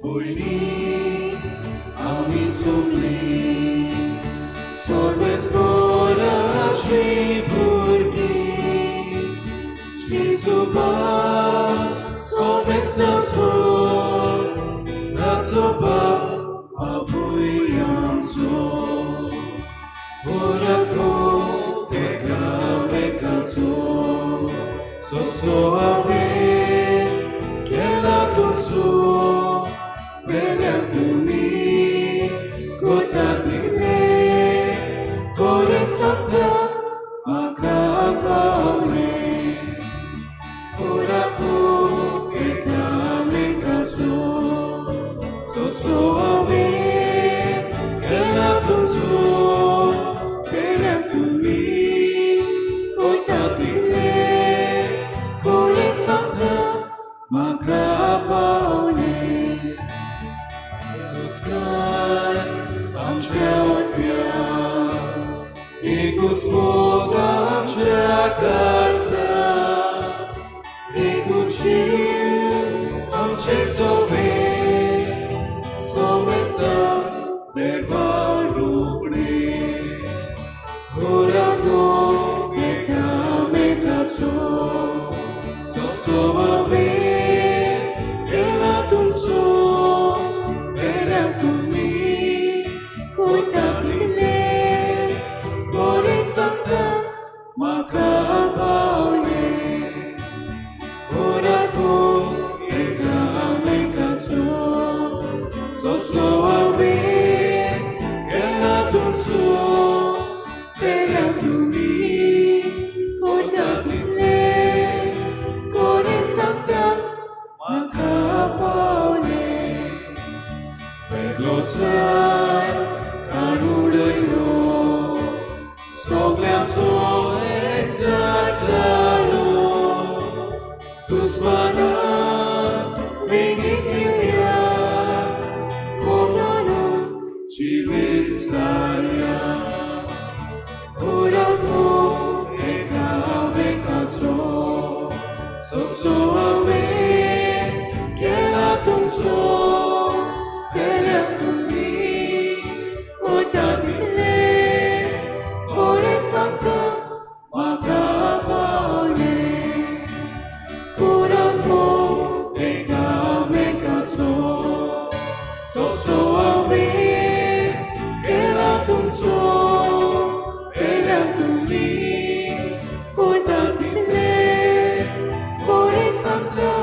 भयणी आमी सगळीं सर्वेस्पराची भुरगीं जेजू बाप सोमेस्ताचो ताचो बाप बापूय आमचो ओराको एकामेकाचो सोसो हांवें केला तुमचो पेल्याक तुमी करता तितलें खरें सांगता म्हाका पावलें ओराको एकामेकाचो सोसो हांवें केला तुमचो पेल्याक तुमी करता तितलें खरें सांगता म्हाका पावलें एकूच घर आमच्या ओतव्या एकूच मोग आमच्या काळजा एकूच शील आमचें सोबें सोमेस्ता देवा रुपणें ओराको एकामेकाचो सोसो हांवें केला तुमचो पेल्याक तुमी करता तितलें खरें सांगता म्हाका पावलें ओराको एकामेकाचो सोसो हांवें केला तुमचो पेल्याक तुमी करता तितलें खरें सांगता म्हाका पावलें वेगळो चार कान उडयलो सगल्यांचो एकचार जालो दुस्मानाक वेगीत दिवया मोगानूच जिवीत सारया ओराको एकामेकाचो सोसो हांवें केला तुमचो पेल्याक तुमी करता तितलें खरें सांगता म्हाका पावलें ओराको एकामेकाचो सोसो हांवें केला तुमचो पेल्याक तुमी करता तितलें खरें सांगता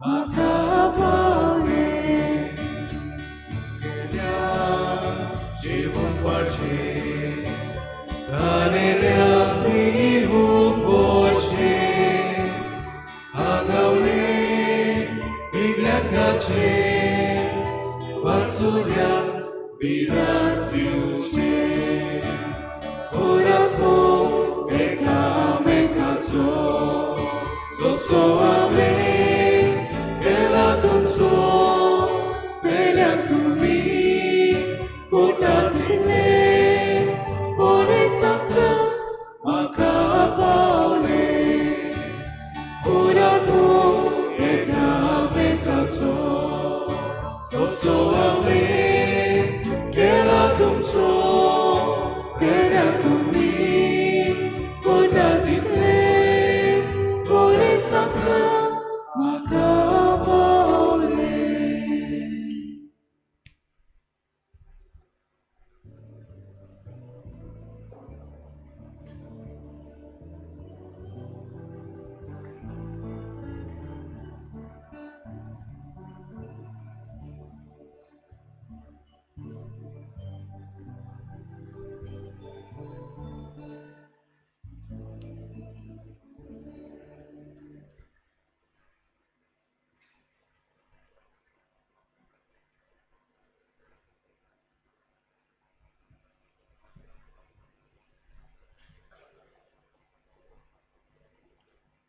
म्हाका पावलें जिवूंक पडचें रानेल्याक पिवूंक पडचें आंगावलें इगल्याकाचें वासुऱ्याक विराट दिवचें ओराको एकामेकाचो सोसो हांवें केला तुमचो पेल्याक तुमी करता तितलें खरें सांगता म्हाका पावलें ओराको एकामेकाचो सोसो हांवें केला तुमचो पेल्याक तुमी करता तितलें खरें सांगता म्हाका पावलें.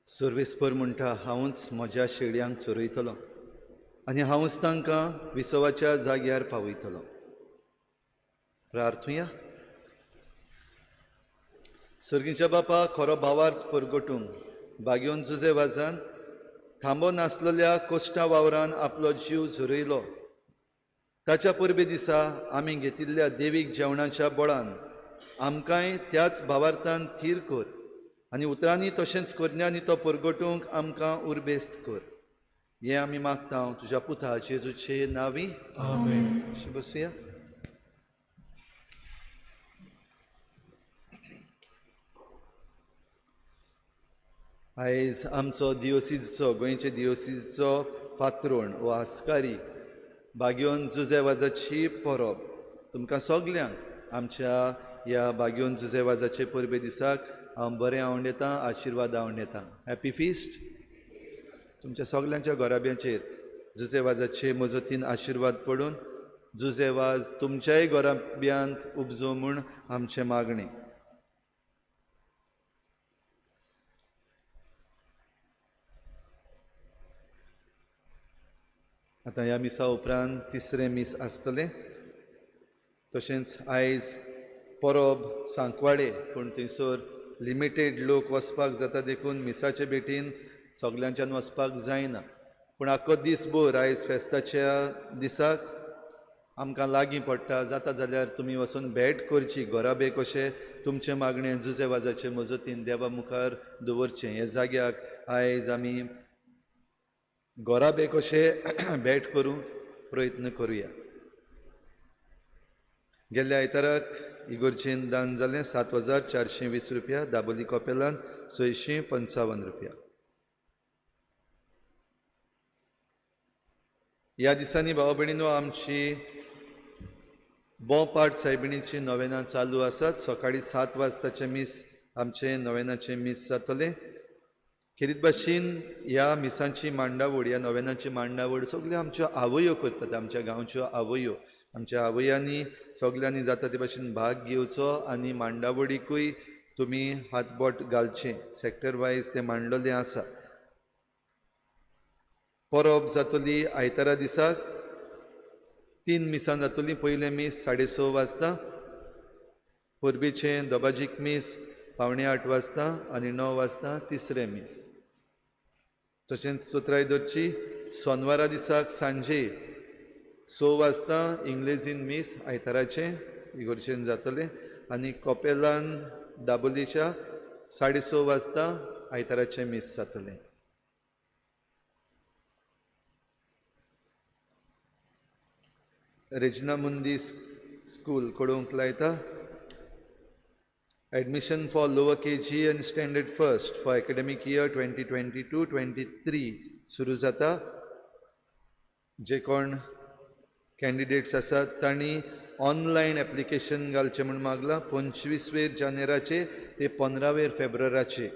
सर्वेस्पर म्हणटा हांवूच म्हज्या शेळयांक चरयतलो आनी हांवूच तांकां विसवाच्या जाग्यार पावयतलो. प्रार्थुया. सर्गीच्या बापा खरो भावार्थ परगटूंक बागेवन जुजे वाजान थांबो नासलेल्या कोश्टा वावरान आपलो जीव झरयलो ताच्या परबे दिसा आमी घेतिल्ल्या देवीक जेवणाच्या बळान आमकांय त्याच भावार्थान थीर कर आनी उतरांनी तशेंच करण्यांनी तो परगटूंक आमकां उर्बेस्त कर. हें आमी मागता तुज्या पुता जेजूचे नांवी. आमेन. बसुया. आयज आमचो दियोसीजचो, गोंयचे दियोसीजचो पात्रोण वो आस्कारी बाग्योन जुजे वाजाची परब. तुमकां सगल्यांक आमच्या ह्या बाग्योन जुजे वाजाचे परबे दिसाक हांव बरें आवंडेतां, आशिर्वाद आवंडेतां. Happy feast. तुमच्या सगल्यांच्या घराब्याचेर जुजे वाजाचे मजतीन आशिर्वाद पडून जुजे वाज तुमच्याय घराब्यांत उपजो म्हूण आमचें मागणें. आतां ह्या मिसा उपरांत तिसरें मीस आसतलें. तशेंच आयज परब सांकवाडे, पूण थंयसर लिमिटेड लोक वचपाक जाता देखून मिसाचे भेटीन सगल्यांच्यान वचपाक जायना. पूण आख्खो दीसभर आयज फेस्ताच्या दिसाक आमकां लागीं पडटा, जाता जाल्यार तुमी वचून भेट करची. घराबे कशें तुमचें मागणें जुजे वाजाचे मजतीन देवा मुखार दवरचें. ह्या जाग्याक आयज आमी घराबे कशें भेट करूंक प्रयत्न करुया. गेल्ल्या आयताराक इगोर्जेन दान जालें 7,420 रुपया, दाबोली कपेलान 655 रुपया. ह्या दिसांनी भाव भयणीनो आमची बोपाट सायबिणीची नोवेनां चालू आसात. सकाळी 7 वाजताचें मीस आमचें नोवेनाचें मीस जातलें. खेरीत भाशेन ह्या मिसांची मांडावळ, ह्या नोवेनाची मांडावळ सगल्यो आमच्यो आवयो करतात, आमच्या गांवच्यो आवयो. आमच्या आवयांनी सगल्यांनी जाता ते भाशेन भाग घेवचो आनी मांडावळीकूय तुमी हातबोट घालचें. सेक्टर वायज तें मांडलेलें आसा. परब जातली आयतारा दिसाक 3 मिसां जातलीं. पयलें मीस 6:30 वाजता, परबेचें दोबाजीक मीस 7:45 वाजता आनी 9 वाजता तिसरें मीस. तशेंच चतराय दरची सोनवारा दिसाक सांजे 6 वाजता इंग्लेजीन मीस आयताराचें इगोर्जेन जातलें आनी कपेलान दाबोलीच्या 6:30 वाजता आयताराचें मीस जातलें. रेजिना मुंदी स्कूल कळोवंक लायता. Admission for lower KG and standard first for academic year 2022-23 सुरू जाता. जे कोण कॅन्डिडेट्स आसात तांणी ऑनलायन एप्लिकेशन घालचें म्हूण मागलां. 25 जानेराचे ते 15 फेब्रुवाराचे.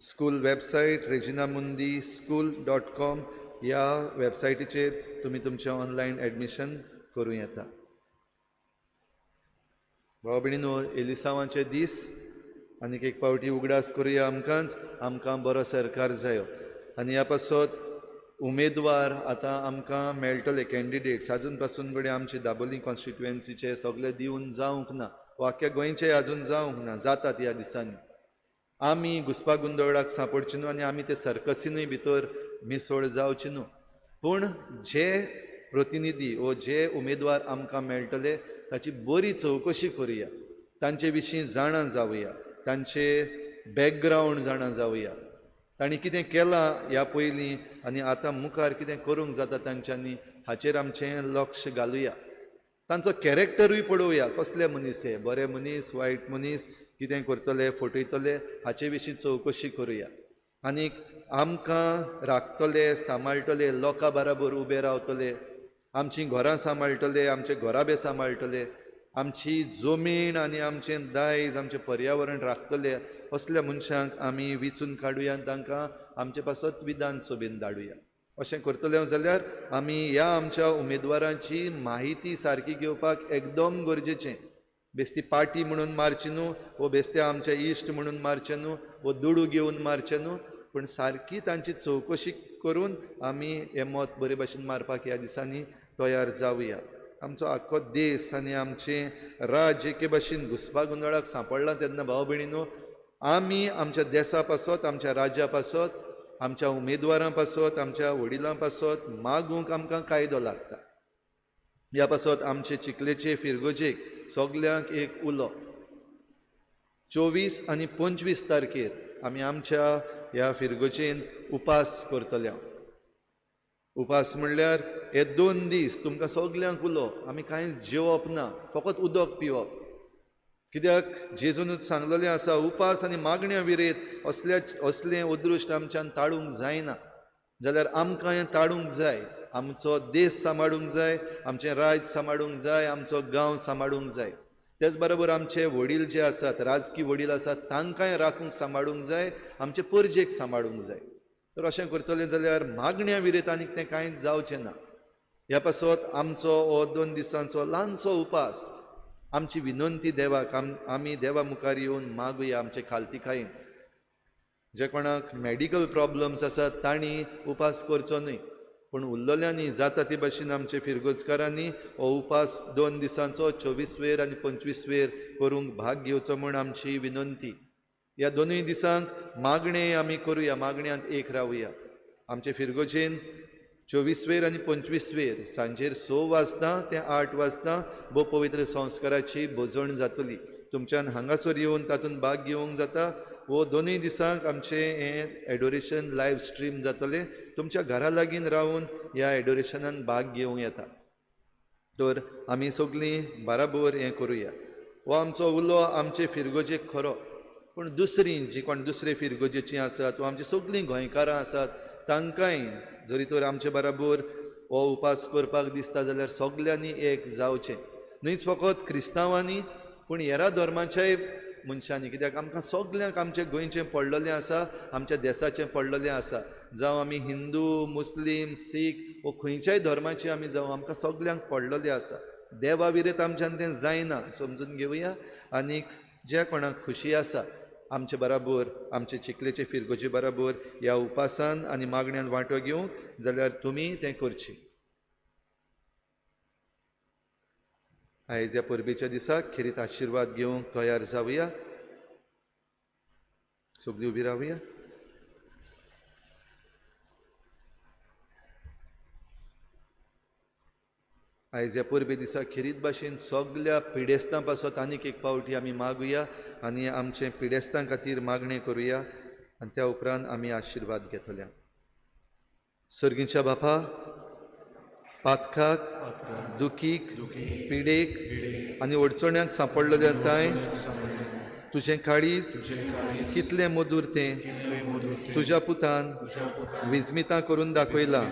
स्कूल वेबसायट reginamundischool.com ह्या वेबसायटीचेर तुमी तुमचें ऑनलायन एडमिशन करूं येता. भाव भयणीनो, एलिसांवाचे दीस आनीक एक फावटी उगडास करुया आमकांच, आमकां बरो सरकार जायो आनी ह्या पासत उमेदवार आतां आमकां मेळटले कॅन्डिडेट्स. आजून पासून घडये आमचे दाबोली कॉन्स्टिट्युएन्सीचे सगळे दिवन जावंक ना, आख्ख्या गोंयचे आजून जावंक ना, जातात ह्या दिसांनी. आमी घुसपा गोंदळाक सांपडचे न्हू आनी आमी ते सर्कसीनूय भितर मिसळ जावचे न्हू. पूण जे प्रतिनिधी वो जे उमेदवार आमकां मेळटले ताची बरी चवकशी करुया, तांचे विशीं जाणा जावया, तांचे बॅकग्रावंड जाणा जावया, तांणी कितें केलां ह्या पयलीं आनी आतां मुखार कितें करूंक जाता तांच्यांनी, हाचेर आमचें लक्ष घालुया. तांचो कॅरेक्टरूय पळोवया, कसले मनीस हे, बरे मनीस वायट मनीस, कितें करतले फटयतले, हाचे विशीं चवकशी करुया. आनीक आमकां राखतले, सांबाळटले, लोकां बराबर उबे रावतले, आमचीं घरां सांबाळटले, आमचे घराबे सांबाळटले, आमची जमीन आनी आमचें दायज, आमचें पर्यावरण राखतले, असल्या मनशांक आमी विचून काडुया आनी तांकां आमचे पासत विधानसभेन धाडुया. अशें करतले जाल्यार आमी ह्या आमच्या उमेदवारांची म्हायती सारकी घेवपाक एकदम गरजेचें. बेस्ती पार्टी म्हणून मारची न्हू, वो बेस्ते आमचे इश्ट म्हणून मारचें न्हू, वो दुडू घेवन मारचें न्हू, पूण सारकी तांची चवकशी करून आमी हें मत बरे भाशेन मारपाक ह्या दिसांनी तयार जावया. आमचो आख्खो देश आनी आमचें राज्य एके भाशेन घुसपा गोंदळाक सांपडलां तेन्ना भाव भयणीनो, आमी आमच्या देसा पासत, आमच्या राज्या पासत आमच्या उमेदवारां पासत, आमच्या वडिलां पासत मागूंक आमकां कायदो लागता. ह्या पासत आमचे चिखलेचे फिरगोजेक सगल्यांक एक उलो, 24 आनी 25 तारखेर आमी आमच्या ह्या फिरगोजेन उपास करतले. उपास म्हणल्यार हे 2 दीस तुमकां सगल्यांक उलो, आमी कांयच जेवप ना, फकत उदक पिवप. कित्याक जेजूनच सांगलेलें आसा, उपास आनी मागण्या विरेत असलें अदृश्ट आमच्यान ताडूंक जायना. जाल्यार आमकां हें ताडूंक जाय, आमचो देश सांबाळूंक जाय, आमचें राज्य सांबाळूंक जाय, आमचो गांव सांबाळूंक जाय. तेच बरोबर आमचे वडील जे आसात, राजकी वडील आसात, तांकांय राखूंक सांबाळूंक जाय, आमचे परजेक सांबाळूंक जाय. तर अशें करतलें जाल्यार मागण्या विरेत आनीक तें कांयच जावचें ना. ह्या पासत आमचो हो 2 दिसांचो ल्हानसो उपास, आमची विनंती देवाक, आमी देवा मुखार येवन मागुया आमचे खालतीकायेन. जे कोणाक मॅडिकल प्रॉब्लम्स आसात तांणी उपास करचो न्हय, पूण उरलेल्यांनी जाता ते भाशेन आमचे फिरगोजकारांनी हो उपास 2 दिसांचो 24वेर आनी 25वेर करूंक भाग घेवचो म्हूण आमची विनंती. ह्या 2 दिसांक मागणें आमी करुया, मागण्यांत एक रावया. आमचे फिरगोजेन 24वेर आनी 25वेर सांजेर 6 वाजता ते 8 वाजता भोव पवित्र संस्काराची भोजण जातली. तुमच्यान हांगासर येवन तातूंत भाग घेवंक जाता. वो 2 दिसांक आमचें हें एडोरेशन लायव स्ट्रीम जातलें. तुमच्या घरा लागीं रावन ह्या एडोरेशनान भाग घेवंक येता. तर आमी सगळीं बराबर हें करुया. हो आमचो उलो आमचे फिरगोजेक खरो, पूण दुसरीं जी कोण दुसरे फिरगोजेचीं आसात वा आमची सगळीं गोंयकारां आसात तांकांय जरी तर आमचे बराबर हो उपास करपाक दिसता जाल्यार सगल्यांनी एक जावचें, न्हयच फकत क्रिस्तांवांनी पूण हेरा धर्माच्याय मनशांनी. कित्याक आमकां सगल्यांक आमचें गोंयचें पडलेलें आसा, आमच्या देसाचें पडलेलें आसा. जावं आमी हिंदू, मुस्लीम, सीख वो खंयच्याय धर्माचे आमी जावं, आमकां सगल्यांक पडलेलें आसा. देवा विरेत आमच्यान तें जायना, समजून घेवया. आनीक ज्या कोणाक खुशी आसा आमचे बराबर, आमचे चिखलेचे फिरगोजे बराबर ह्या उपासान आनी मागण्यान वांटो घेवंक जाल्यार तुमी तें करचें. आयज ह्या परबेच्या दिसाक खेरीत आशिर्वाद घेवंक तयार जावया. सगळीं उबी रावया. आयज ह्या परबे दिसा खेरीत भाशेन सगल्या पिडेस्तां पासत आनीक एक पावटी आमी मागुया आनी आमचे पिडेस्तां खातीर मागणें करुया आनी त्या उपरांत आमी आशिर्वाद घेतल्या. सर्गीच्या बापा, पातकाक, दुखीक, पिडेक आनी अडचण्यांक सांपडलेल्या तांय तुजें काळीज कितलें मधूर तें तुज्या पुतान विजमितां करून दाखयलां.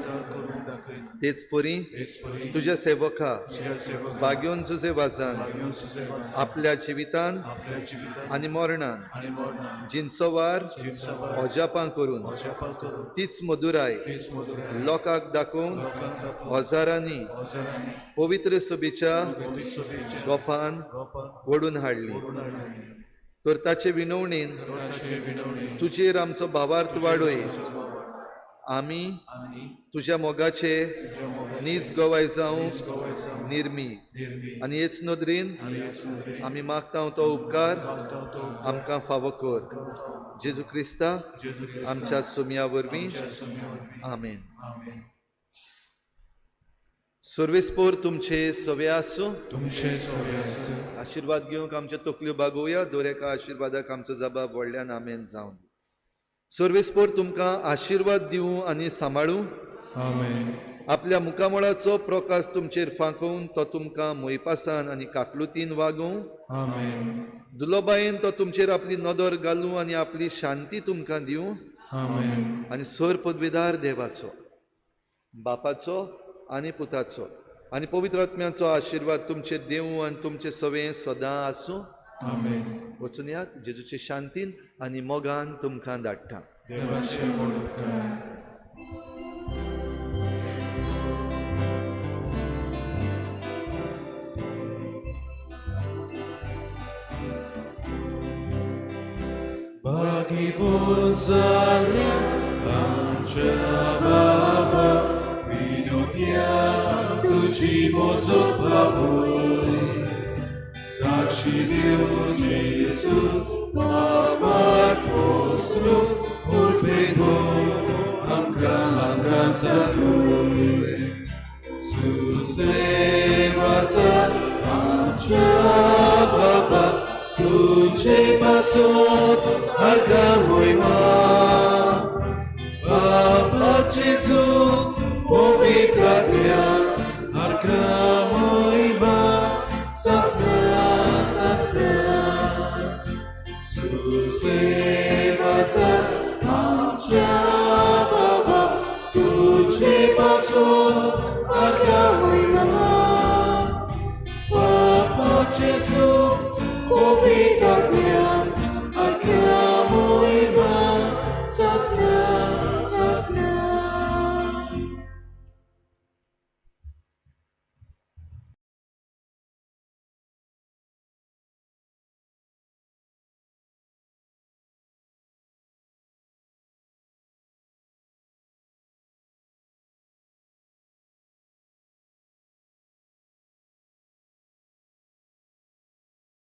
तेच परी तुज्या सेवका बाग्योन जुजे वाजान आपल्या जिवितान आनी मरणान जिनसोवार अजापां करून तीच मधुराय लोकांक दाखोवन हजारांनी पवित्र सभेच्या गोपान ओडून हाडली. तर ताचे विनवणेन तुजेर आमचो भावार्थ वाडोय. आमी तुज्या मोगाचे नीज गवाय जावंक निर्मी आनी हेच नदरेन आमी मागता तो उपकार आमकां फावो कर. जेजू क्रिस्ता आमच्या सुमया वरवीं, आमेन. सर्वेस्पोर तुमचे सवे आसूं. तुमचे सवे आसूं. आशिर्वाद घेवंक आमच्यो तकल्यो बागोवया. दर एका आशिर्वादाक आमचो जबाब व्हडल्यान आमेन जावन. सर्वेस्पोर तुमकां आशिर्वाद दिवं आनी सांबाळूं. आमेन. आपल्या मुखामळाचो प्रकाश तुमचेर फांकोवन तो तुमकां मोयपासान आनी काकलुतीन वागोवं. आमेन. दुलोबायेन तो तुमचेर आपली नदर घालूं आनी आपली शांती तुमकां दिवं. आमेन. आनी सर पदवेदार देवाचो, बापाचो आनी पुताचो आनी पवित्र आत्म्याचो आशिर्वाद तुमचेर देवूं आनी तुमचें सवें सदां आसूं. आमेन. वचून यात जेजूचे शांतीन आनी मोगान तुमकां धाडटा. देवाचे व्हड उपकार. भाग्यवान जाल्या आमच्या बाबा, विनोद्या तुजी मोजो बाबूय. साक्षी दिवन जेजू बाबार पोसलो उर्बेन. जागूय सुसेव आसा आमच्या बाबा तुझे पासत हाका मोयमा बाबा जेजू पवित्र आत्म्या हाका मोयमा सासा सासा सुसेव आसा आमच्या बाबा तुझे पासून आका